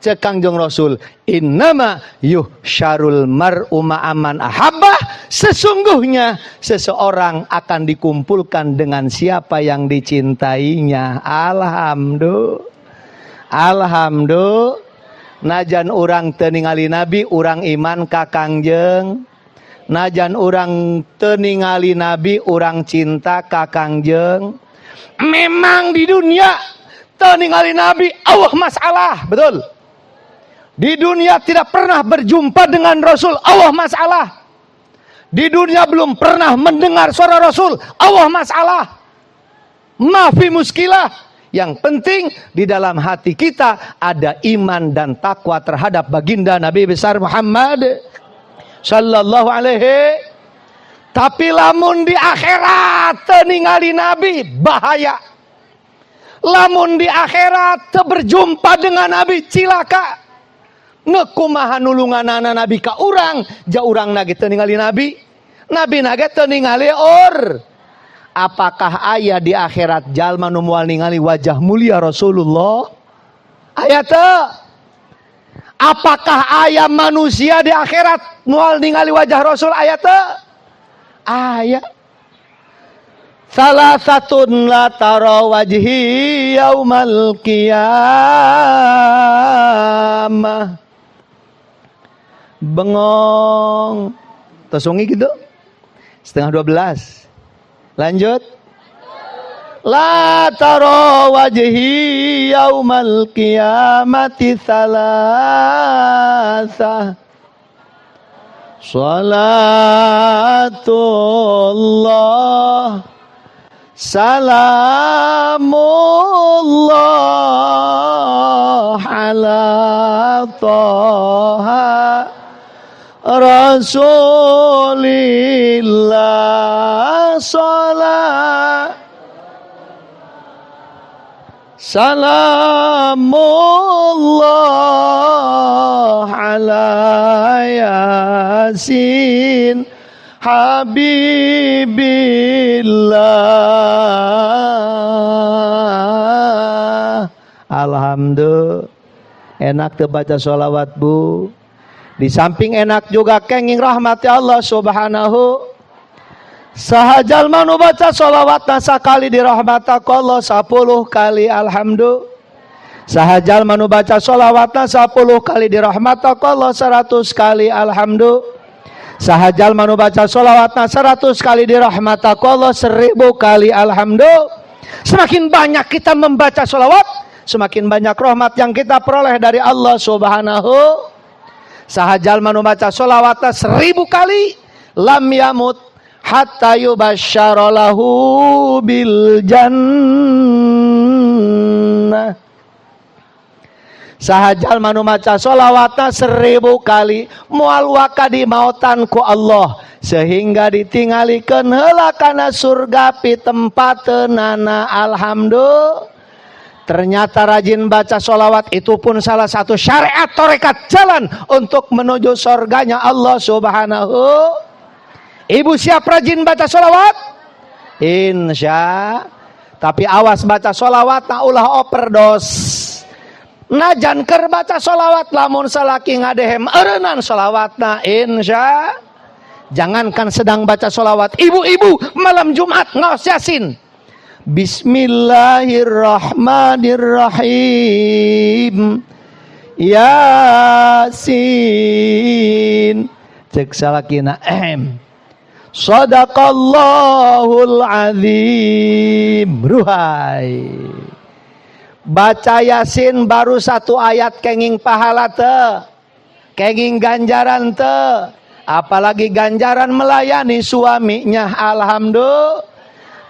Cek Kangjeng Rasul, innama yuhsyarul mar'u ma'aman ahabbah, sesungguhnya seseorang akan dikumpulkan dengan siapa yang dicintainya. Alhamdulillah. Alhamdulillah. Najan urang teu ningali Nabi, urang iman ka Kangjeng. Najan urang teu ningali Nabi, urang cinta ka Kangjeng. Memang di dunia teu ningali Nabi, Allah masalah, betul. Di dunia tidak pernah berjumpa dengan Rasul, Allah masalah. Di dunia belum pernah mendengar suara Rasul, Allah masalah. Mafi muskilah. Yang penting di dalam hati kita ada iman dan takwa terhadap baginda Nabi besar Muhammad sallallahu alaihi. Tapi lamun di akhirat teu ningali Nabi, bahaya. Lamun di akhirat teu berjumpa dengan Nabi, cilaka. Nek kumaha nulunganana Nabi ka urang, ja urang nage teu ningali Nabi. Nabi nage teu ningali or. Apakah aya di akhirat jalma nu moal ningali wajah mulia Rasulullah? Aya teu? Apakah aya manusia di akhirat moal ningali wajah Rasul? Aya teu? Aya. Salasatun la tara wajhi yaumal qiyamah. Bengong. Tosungi gitu. 11.30. Lanjut. La tara wajhi yaumal qiyamati thalatha. Salatullah salamullah ala Taha Rasulillah salat salamullah ala Yasin Habibillah. Alhamdulillah. Enak teu baca sholawat, Bu? Di samping enak juga kenging rahmati Allah Subhanahu. Saha jalma nu baca sholawat sakali dirahmati Allah 10 kali, alhamdulillah. Saha jalma nu baca sholawat 10 kali dirahmati Allah 100 kali, alhamdulillah. Saha jalma nu baca sholawat 100 kali dirahmati Allah 1000 kali, alhamdulillah. Semakin banyak kita membaca sholawat, semakin banyak rahmat yang kita peroleh dari Allah Subhanahu. Saha jalma nu baca sholawat 1000 kali, lam yamut hatta yubasysyara lahu bil jannah. Saha jalma nu maca sholawatna 1000 kali, moal waka dimautan ku Allah sehingga ditinggalikeun heula kana surga pitempateunana, alhamdulillah. Ternyata rajin baca sholawat itu pun salah satu syariat torekat jalan untuk menuju surganya Allah Subhanahu. Ibu siap rajin baca sholawat? Insya. Tapi awas, baca sholawat tak ulah overdose. Najan keur baca sholawat, lamun salaki ngadehem eureunnan sholawatna, insya. Jangankan sedang baca sholawat, ibu-ibu malam Jumat ngaos Yasin. Bismillahirrahmanirrahim. Yasin. Cek salakina, ehem. Sadaqallahul azim. Ruhai. Baca Yasin baru satu ayat kenging pahala te. Kenging ganjaran te. Apalagi ganjaran melayani suaminya. Alhamdulillah.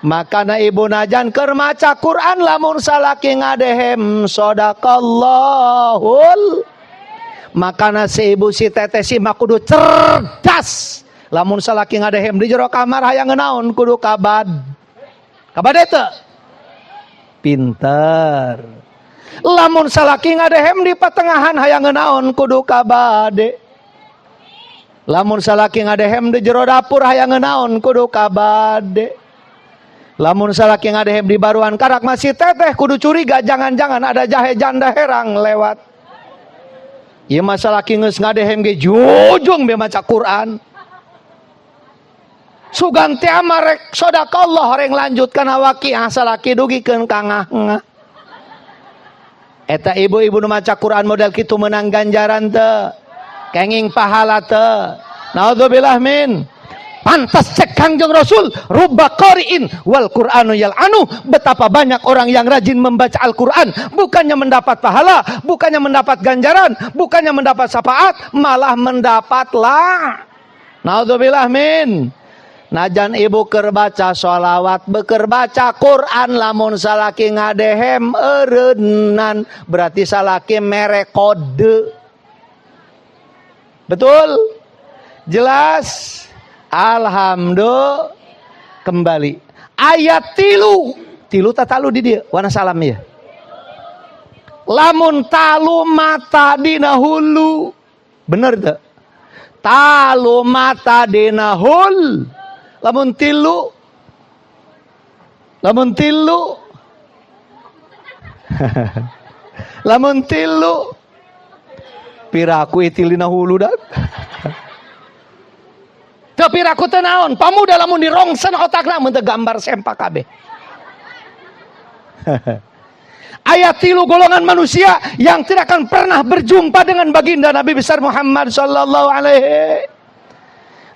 Makana ibu, najan keur maca Quran, lamun salaki ngadehem, sadaqallahul. Makana si ibu, si teteh, si mah kudu cerdas. Lamun salaki ngadehem di jero kamar hayang naon, kudu kabad. Kabad eta pinter. Lamun salaki ngadehem di patengahan hayang naon, kudu kabade. Lamun salaki ngadehem di jero dapur hayang naon, kudu kabade. Lamun salaki ngadehem di baruan karak masih teteh kudu curiga, jangan-jangan ada jahe janda herang lewat. Ieu mah salaki geus ngadehem ge jujung be maca Quran. Sugan teh rek sadaqallah reng lanjutkan waqiah, salaki dugikeun ka ngah. Eta ibu-ibu nu maca Quran model kitu menang ganjaran teu? Kenging pahala teu? Naudzubillah min. Pantas cek Kangjeng Rasul, rubba qari'in wal Qur'anu yal'anu, betapa banyak orang yang rajin membaca Al-Qur'an bukannya mendapat pahala, bukannya mendapat ganjaran, bukannya mendapat syafaat, malah mendapat lah. Naudzubillah min. Najan ibu keur baca sholawat, beker baca Quran, lamun salaki ngadehem eureunnan, berarti salaki mere kode. Betul? Jelas? Alhamdulillah. Kembali. Ayat 3. Tilu tak talu di dia. Wana salam ya. Lamun talu mata dina hulu. Bener tak? Talu mata dina hul. Lamun 3. Lamun 3. Lamun 3. Piraku itil dina hulu dah. Tapi raku teu naon, pamuda lamun dirongsen otakna mun teu gambar sempak kabeh. Ayat 3 golongan manusia yang tidak akan pernah berjumpa dengan baginda Nabi besar Muhammad sallallahu alaihi.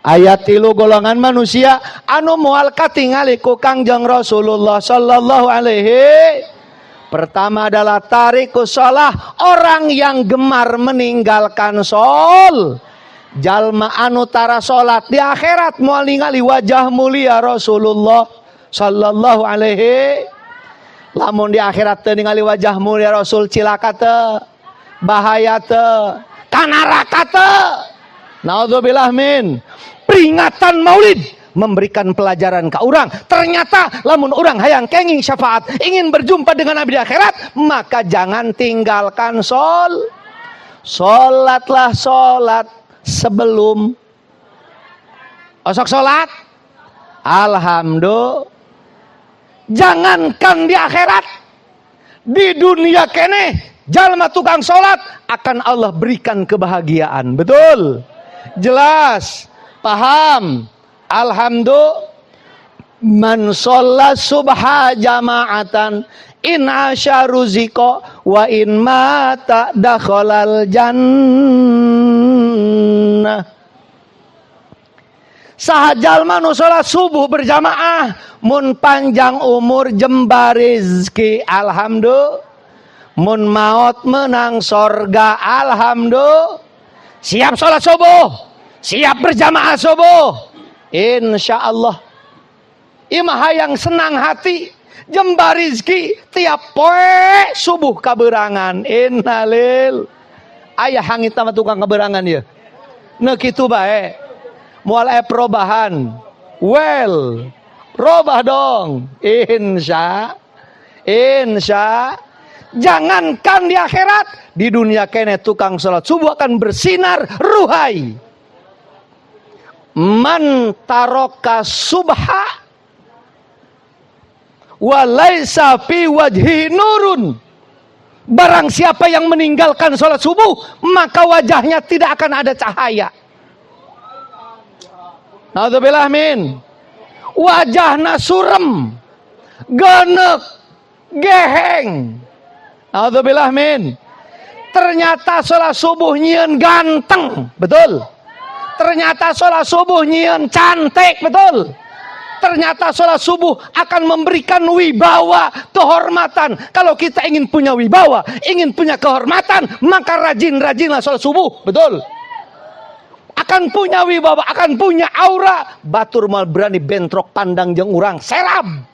Ayat 3 golongan manusia anu moal katingali ku Kangjeng Rasulullah sallallahu alaihi. Pertama adalah tarikus shalah, orang yang gemar meninggalkan sol. Jalma anu tara salat di akhirat moal ningali wajah mulia Rasulullah sallallahu alaihi. Lamun di akhirat teu ningali wajah mulia Rasul, cilaka teu? Bahaya teu? Ka neraka teu? Naudzubillah min. Peringatan Maulid memberikan pelajaran ke orang. Ternyata lamun orang hayang kenging syafaat, ingin berjumpa dengan Nabi di akhirat, maka jangan tinggalkan sol. Solatlah, solat sebelum osok solat. Alhamdulillah. Jangankan di akhirat, di dunia kene. Jalma tukang sholat akan Allah berikan kebahagiaan. Betul? Jelas? Paham? Alhamdulillah. Man sholla subha jama'atan in 'asya ruziqa wa in mata dakhalal jannah. Saha jalma nu salat subuh berjamaah, mun panjang umur jembar rizki, alhamdulillah. Mun maot menang sorga, alhamdulillah. Siap salat subuh, siap berjamaah subuh, insya Allah. Imah hayang senang hati, jembar rizki, tiap poe subuh kabeurangan. Innalil, aya hangit sama tukang kabeurangan ya. Nah, kitu bae, moal aya perubahan. Well, robah dong. Insya insya jangankan di akhirat, di dunia keneh tukang sholat subuh akan bersinar ruhai. Man taroka subha walaisa fi wajhi nurun. Barang siapa yang meninggalkan sholat subuh, maka wajahnya tidak akan ada cahaya. Naudzubillah min. Wajahna surem, genek, geheng. Naudzubillah min. Ternyata sholat subuh nyieun ganteng, betul. Ternyata sholat subuh nyieun cantik, betul. Ternyata sholat subuh akan memberikan wibawa, kehormatan. Kalau kita ingin punya wibawa, ingin punya kehormatan, maka rajin-rajinlah sholat subuh, betul. Akan punya wibawa, akan punya aura. Batur mal berani bentrok pandang jeng urang, serab.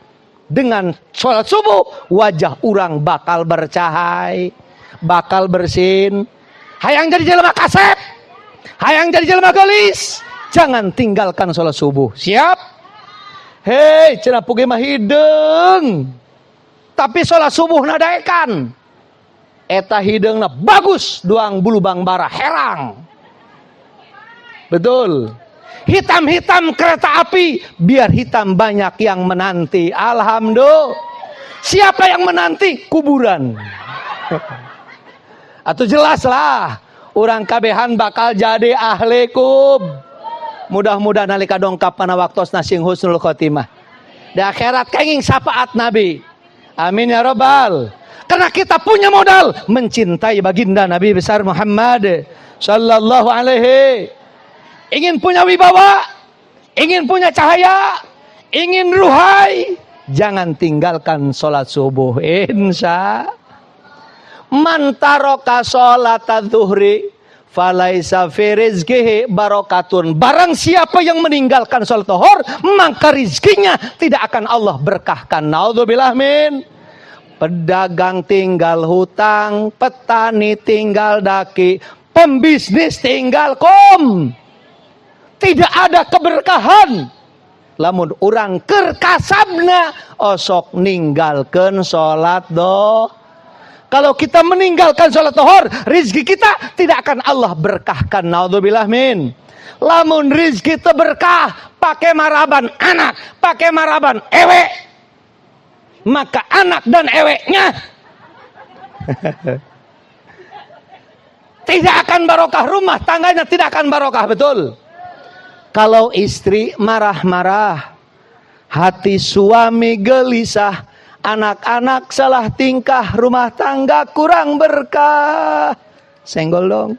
Dengan sholat subuh, wajah urang bakal bercahaya, bakal bersin. Hayang jadi jelema kasep, hayang jadi jelema gelis, jangan tinggalkan sholat subuh. Siap? Hei, cenah puge mah hideung. Tapi sholat subuh nadaekan. Eta hideungna bagus duang bulu bangbara herang. Betul. Hitam-hitam kereta api, biar hitam banyak yang menanti. Alhamdulillah. Siapa yang menanti? Kuburan. Atau jelas lah, urang kabehan bakal jadi ahli kub. Mudah-mudahan nalika dongkap kana waktosna sing husnul khotimah. Di akhirat kenging syafaat Nabi. Amin ya robbal. Karena kita punya modal mencintai baginda Nabi besar Muhammad sallallahu alaihi. Ingin punya wibawa, ingin punya cahaya, ingin ruhai, jangan tinggalkan sholat subuh. Insya man taroka sholat zuhri falaisa fi rizqihi barokatun. Barang siapa yang meninggalkan sholat zuhur, maka rizkinya tidak akan Allah berkahkan. Naudzubillah min. Pedagang tinggal hutang, petani tinggal daki, pembisnis tinggal kom. Tidak ada keberkahan. Lamun urang keur kasabna osok ninggalkeun sholat do. Kalau kita meninggalkan sholat zuhur, rizki kita tidak akan Allah berkahkan. Naudzubillah min. Lamun rizki itu berkah, pakai maraban anak, pakai maraban ewe, maka anak dan eweknya tidak akan barokah, rumah tangganya tidak akan barokah, betul. Kalau istri marah-marah, hati suami gelisah, anak-anak salah tingkah, rumah tangga kurang berkah. Senggol dong.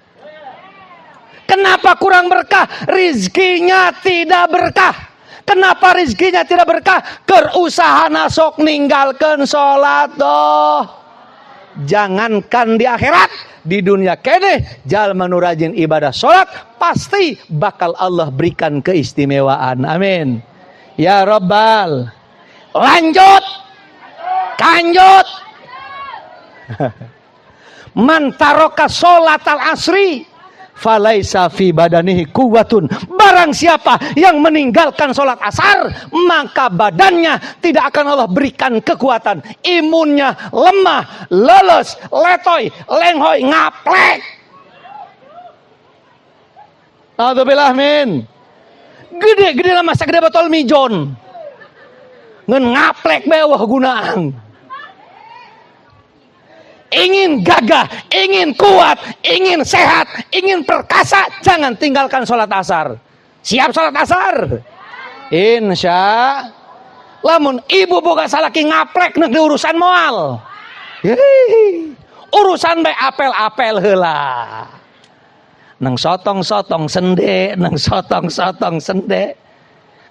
Kenapa kurang berkah? Rizkinya tidak berkah. Kenapa rizkinya tidak berkah? Keur usaha sok ninggalkan sholat doh. Jangankan di akhirat, di dunia keneh jalma nu rajin ibadah sholat pasti bakal Allah berikan keistimewaan. Amin. Ya Robbal. Lanjut. Lanjut. Man taroka sholat al asri falaisa fi badanihi quwwatun. Barang siapa yang meninggalkan sholat asar, maka badannya tidak akan Allah berikan kekuatan. Imunnya lemah, leles, letoy, lenghoy, ngaplek. Naudzubillah min. Gede-gede lah masa gede botol mijon. Ngan ngaplek bewah gunaan. Ingin gagah, ingin kuat, ingin sehat, ingin perkasa, jangan tinggalkan sholat asar. Siap sholat asar? Insya. Lamun ibu boga salaki ngaplek nek diurusan moal. Yeay. Urusan bae apel-apel heula. Neng sotong-sotong sende, neng sotong-sotong sende.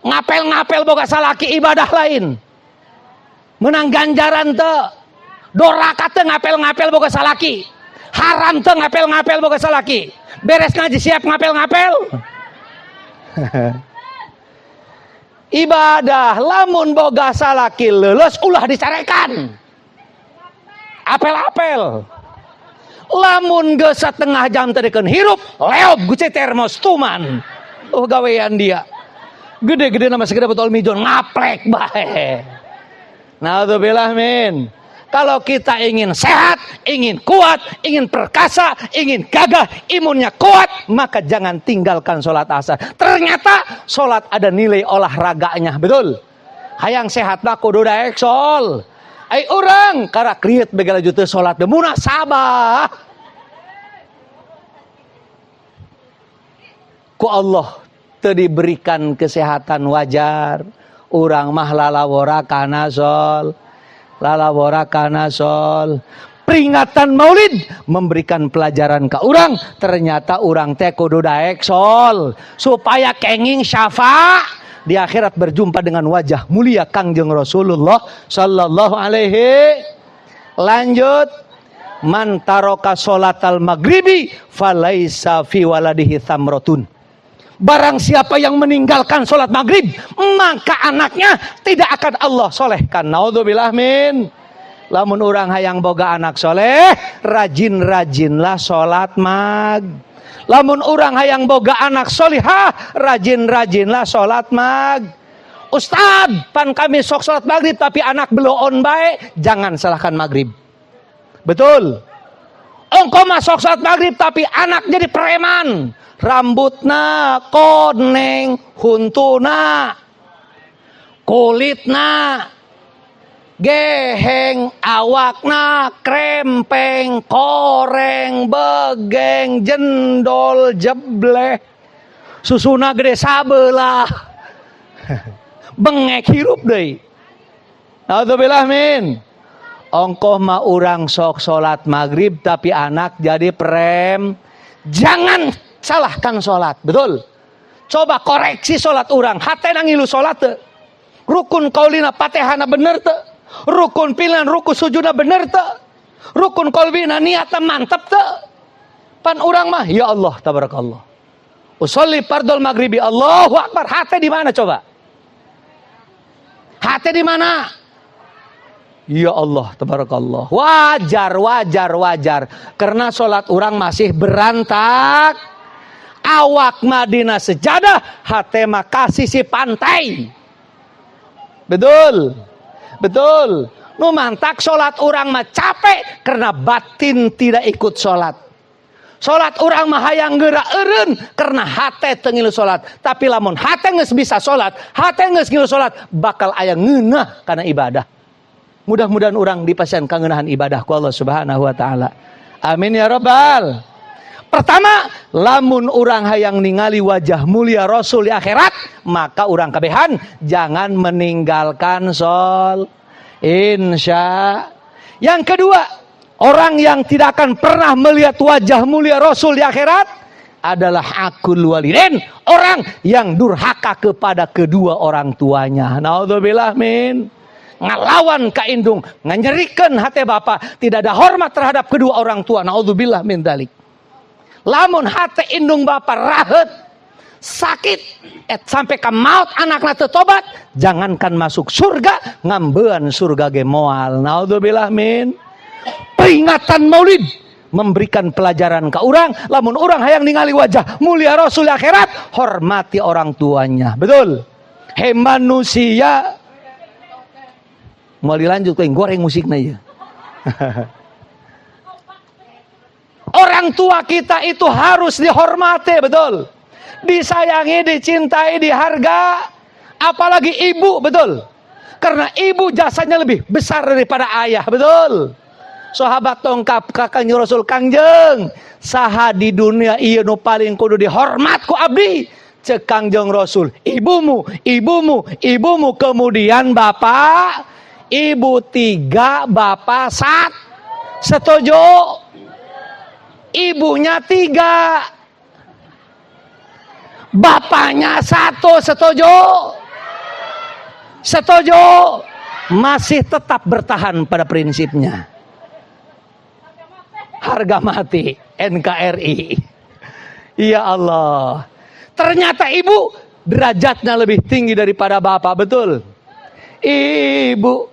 Ngapel-ngapel boga salaki ibadah lain. Menang ganjaran teu. Doraka teu ngapel-ngapel boga salaki. Haram teu ngapel-ngapel boga salaki. Beres ngaji siap ngapel-ngapel. Ibadah lamun boga salaki leuleus ulah dicarekan. Apel-apel. Lamun geus setengah jam teu dikeun hirup, leob guci termos tuman. Oh gawean dia. Gede-gede nama segede botol mijon ngaplek bae. Naudzubillah min. Kalau kita ingin sehat, ingin kuat, ingin perkasa, ingin gagah, imunnya kuat, maka jangan tinggalkan sholat asar. Ternyata sholat ada nilai olahraganya, betul? Hayang sehat mah kudu daek sol. Ai urang karak kriet begala juta sholat ge munasabah. Ku Allah teu diberikan kesehatan wajar, urang mah lalawora kana sol. Lalawora kana sol. Peringatan Maulid memberikan pelajaran ke urang, ternyata urang teh kudu daek sol supaya kenging syafa di akhirat berjumpa dengan wajah mulia Kangjeng Rasulullah sallallahu alaihi. Lanjut, man taraka sholatal maghribi falaisa fi waladihi thamratun. Barang siapa yang meninggalkan sholat maghrib, maka anaknya tidak akan Allah solehkan. Naudzubillah min. Lamun urang hayang boga anak soleh, rajin-rajinlah sholat mag. Lamun urang hayang boga anak solihah, rajin-rajinlah sholat mag. Ustad, pan kami sok sholat maghrib tapi anak beloon bae, jangan salahkan maghrib. Betul. Ongko masuk sholat maghrib tapi anak jadi preman. Rambutna koneng, huntuna, kulitna geheng, awakna krempeng, koreng, begeng, jendol, jebleh, susuna gede sabelah, bengek hirup deui. Naudzubillah min. Ongkoh mah urang sok salat maghrib tapi anak jadi prem. Jangan salahkan sholat, betul? Coba koreksi sholat urang, hatena ngilu sholat teu? Rukun kaulina patehana bener teu? Rukun pilihan rukun sujudna bener teu? Rukun kolbina niatna mantep teu? Pan urang mah ya Allah tabarakallah. Usolli fardol maghribi, Allahu akbar. Hate di mana coba? Hate di mana? Ya Allah tabarakallah. Wajar, wajar, wajar. Karena sholat urang masih berantak. Awak Madinah sejadah, hate mah kasih si pantai. Betul, betul. Nu mantak sholat urang mah capek karena batin tidak ikut sholat. Sholat urang mah hayang geura eureun karena hate teu ngilu sholat. Tapi lamun hate geus bisa sholat, hate geus ngilu sholat, bakal aya ngeunah kana ibadah. Mudah-mudahan urang dipasihan kangeunahan ibadah ku Allah Subhanahu wa taala. Amin ya rabbal. Pertama, lamun urang hayang ningali wajah mulia Rasul di akhirat, maka urang kabehan jangan meninggalkan sol. Insya. Yang kedua, orang yang tidak akan pernah melihat wajah mulia Rasul di akhirat adalah akul walidain, orang yang durhaka kepada kedua orang tuanya. Naudzubillah min. Ngalawan ka indung, nganyerikeun hate bapa, tidak ada hormat terhadap kedua orang tua. Naudzubillah min dalik. Lamun hate indung bapa rahet, sakit, sampai ke maut anakna teu tobat, jangankan masuk surga, ngambean surga ge moal. Naudzubillah min. Peringatan Maulid memberikan pelajaran ke urang, lamun urang hayang ningali wajah mulia Rasul akhirat, hormati orang tuanya. Betul. Hei manusia, mau dilanjut yang goreng musiknya ya. Orang tua kita itu harus dihormati, betul. Disayangi, dicintai, diharga. Apalagi ibu, betul. Karena ibu jasanya lebih besar daripada ayah, betul. Sahabat dongkap ka Kangjeng Rasul, "Kangjeng, saha di dunia ieu nu paling kudu dihormat ku abdi?" Cek Kangjeng Rasul, "Ibumu, ibumu, ibumu, kemudian bapak." Ibu tiga, bapak sat. Setuju? Ibunya tiga, bapaknya satu. Setuju? Setuju? Masih tetap bertahan pada prinsipnya. Harga mati NKRI. Ya Allah. Ternyata ibu derajatnya lebih tinggi daripada bapak, betul? Ibu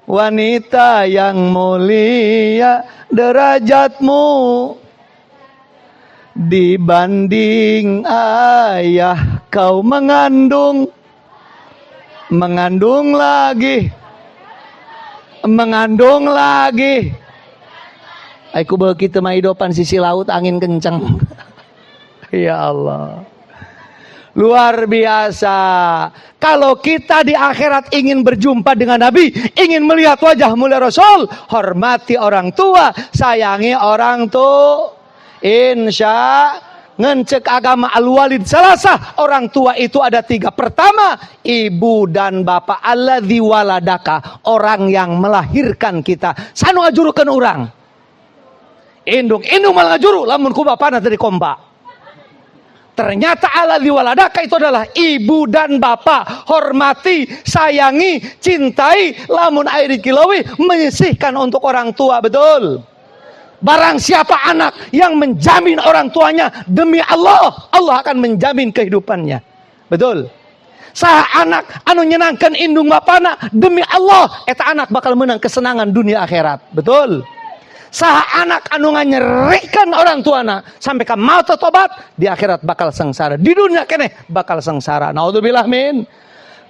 wanita yang mulia derajatmu dibanding ayah, kau mengandung, mengandung lagi, mengandung lagi. Aku begitu mah hidupan sisi laut, angin kenceng. Ya Allah. Luar biasa. Kalau kita di akhirat ingin berjumpa dengan Nabi, ingin melihat wajah mulia Rasul, hormati orang tua, sayangi orang tua. Insya ngan cek agama الوالد ثلاثة, orang tua itu ada tiga. Pertama, ibu dan bapak. الذي ولدك, orang yang melahirkan kita. Saha nu ngajurukeun urang? Indung. Indung malah ngajuru lamun ku bapana teu dikompa. Ternyata الذي ولدك itu adalah ibu dan bapak. Hormati, sayangi, cintai. Lamun aya kilawi, menyisihkan untuk orang tua, betul. Barang siapa anak yang menjamin orang tuanya demi Allah, Allah akan menjamin kehidupannya. Betul. Saha anak anu nyenangkan indung bapana demi Allah, eta anak bakal menang kesenangan dunia akhirat. Betul. Saha anak anu nganyerikan orang tuana sampai ka maut tobat, di akhirat bakal sengsara, di dunia keneh bakal sengsara. Naudzubillah min.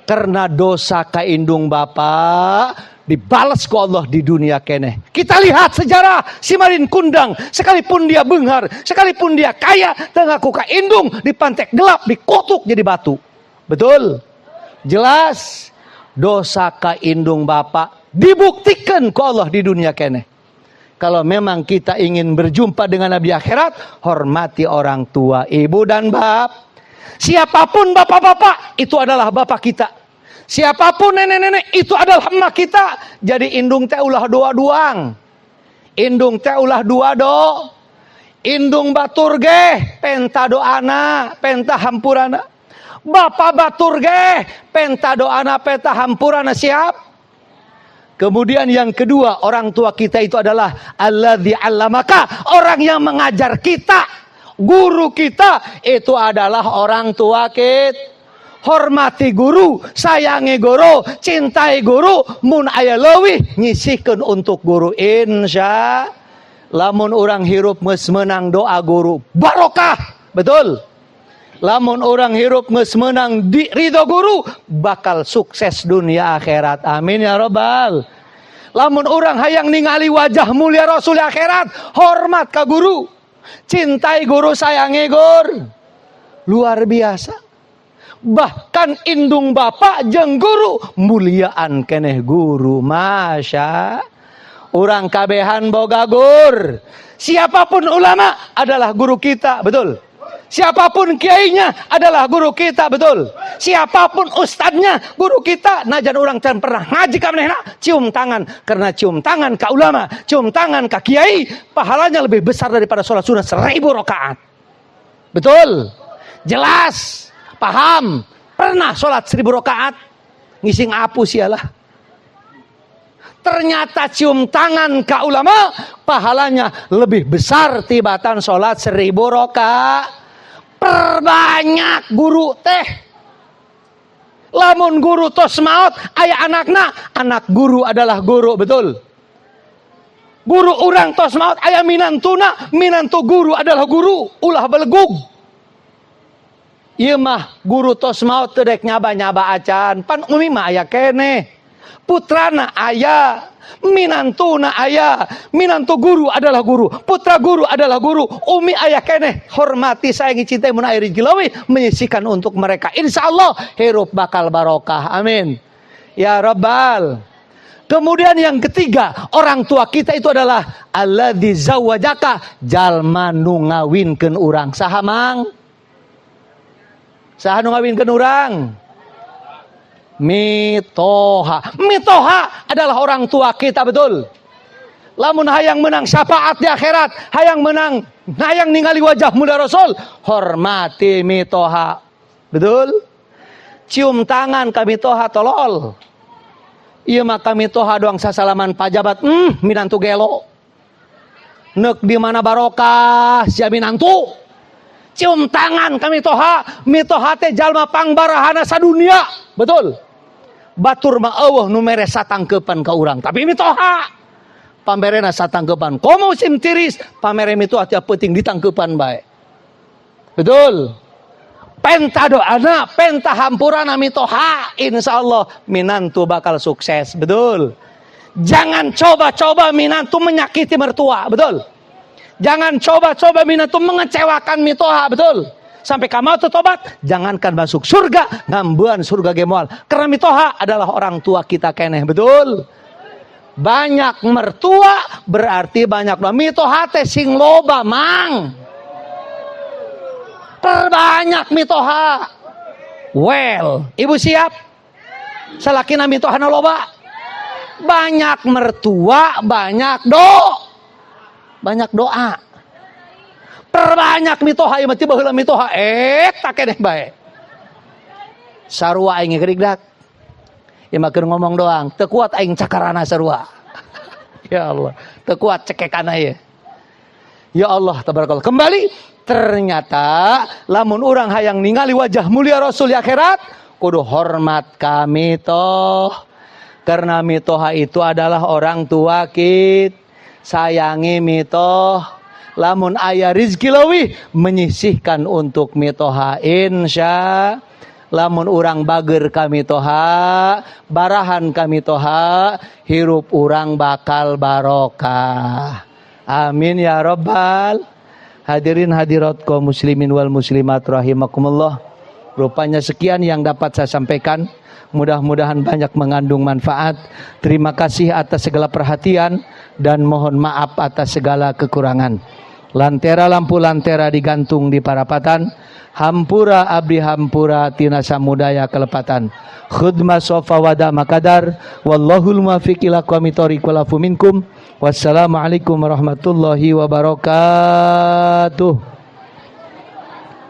Karena dosa ka indung bapak dibalas ku Allah di dunia keneh. Kita lihat sejarah si Malin Kundang, sekalipun dia benghar, sekalipun dia kaya, teu ngaku ka indung, dipantek gelap, dikutuk jadi batu. Betul? Jelas dosa ka indung bapak dibuktikan ku Allah di dunia keneh. Kalau memang kita ingin berjumpa dengan Nabi akhirat, hormati orang tua, ibu dan bap. Siapapun bapak-bapak, itu adalah bapak kita. Siapapun nenek-nenek, itu adalah emak kita. Jadi indung teh ulah dua duang. Indung teh ulah dua do. Indung batur ge, penta doana, penta hampurana. Bapak batur ge, penta doana, penta hampurana, siap? Kemudian yang kedua, orang tua kita itu adalah الذي علمك, orang yang mengajar kita. Guru kita itu adalah orang tua kita. Hormati guru, sayangi guru, cintai guru, mun aya leuwih nyisihkeun untuk guru, insya. Lamun orang hirup geus menang doa guru, barokah, betul. Lamun orang hirup geus menang di ridho guru, bakal sukses dunia akhirat. Amin ya robbal. Lamun orang hayang ningali wajah mulia Rasul akhirat, hormat ka guru, cintai guru, sayangi guru. Luar biasa. Bahkan indung bapak jeng guru muliaan keneh guru. Masya orang kabehan boga gur. Siapapun ulama adalah guru kita, betul. Siapapun kiainya adalah guru kita, betul. Siapapun ustadznya guru kita. Najan orang can pernah ngaji ka manehna, cium tangan, karena cium tangan ka ulama, cium tangan ka kiai, pahalanya lebih besar daripada sholat sunnah 1000 rakaat. Betul? Jelas? Paham? Pernah sholat 1000 rakaat? Ngising apus ya lah. Ternyata cium tangan ka ulama pahalanya lebih besar tibatan sholat 1000 rakaat. Perbanyak guru teh. Lamun guru tos maot aya anakna, anak guru adalah guru, betul. Guru urang tos maot aya minantuna, minantu guru adalah guru, ulah belegug. Ieu mah guru tos maot teu dek nyaba-nyaba acan, pan umi mah aya keneh. Putrana aya, minantuna aya, minantu guru adalah guru, putra guru adalah guru, umi aya keneh. Hormati, sayangi, cintai, mun aya rezeki leuwih menyisihkan untuk mereka. Insya Allah hirup bakal barokah. Amin. Ya Rabbal. Kemudian yang ketiga, orang tua kita itu adalah alladzi zawwajaka, jalma nu ngawinkeun urang. Saha, Mang? Saha nu ngawinkeun urang? Mitoha. Mitoha adalah orang tua kita, betul. Lamun hayang menang syafaat di akhirat, hayang menang, hayang ningali wajah muda Rasul, hormati mitoha. Betul? Cium tangan ka mitoha, tolol. Ieu mah ka mitoha doang sasalaman pajabat, minantu gelo. Nek di mana barokah sia minantu. Cium tangan ka mitoha, mitoha teh jalma pangbarahana sadunia. Betul? Batur mah euweuh nu mere satangkeupan ka urang, tapi mitoha pamberena satangkeupan. Komo musim tiris, pamere mitoha tiap peuting ditangkeupan bae. Betul? Penta doana, penta hampurana mitoha, insya Allah minantu bakal sukses. Betul? Jangan coba-coba minantu menyakiti mertua, betul? Jangan coba-coba minantu mengecewakan mitoha, betul? Sampai kamu tuh tobat, jangankan masuk surga, ngambuan surga ge moal. Karena mitoha adalah orang tua kita keneh, betul? Banyak mertua berarti banyak doa. Mitoha teh sing loba, Mang. Perbanyak mitoha. Well, ibu siap? Salakina mitoha loba. Banyak mertua, banyak do. Banyak doa. Perbanyak mitoha ieu mah, tiba heula mitoha eta keneh bae. Sarua aing gerigdak. Ieu mah keur ngomong doang, teu kuat aing cakarana sarua. Ya Allah, teu kuat cekekana ieu. Ya Allah, tabarakallah. Kembali, ternyata lamun orang hayang ningali wajah mulia Rasul di akhirat, kudu hormat ka mitoh. Karena mitoha itu adalah orang tua kita. Sayangi mitoh. Lamun aya rizki leuwih, menyisihkan untuk mitoha, insya. Lamun urang bager ka mitoha, barahan ka mitoha, hirup urang bakal barokah. Amin ya robbal. Hadirin hadirat kaum muslimin wal muslimat rahimakumullah. Rupanya sekian yang dapat saya sampaikan. Mudah-mudahan banyak mengandung manfaat. Terima kasih atas segala perhatian dan mohon maaf atas segala kekurangan. Lantera lampu lantera digantung di parapatan. Hampura abdi hampura tina samudaya kelepatan. Khudma sofa wada makadar. Wallahul muwaffiq ila aqwamit thoriq wal afu minkum. Wassalamualaikum warahmatullahi wabarakatuh.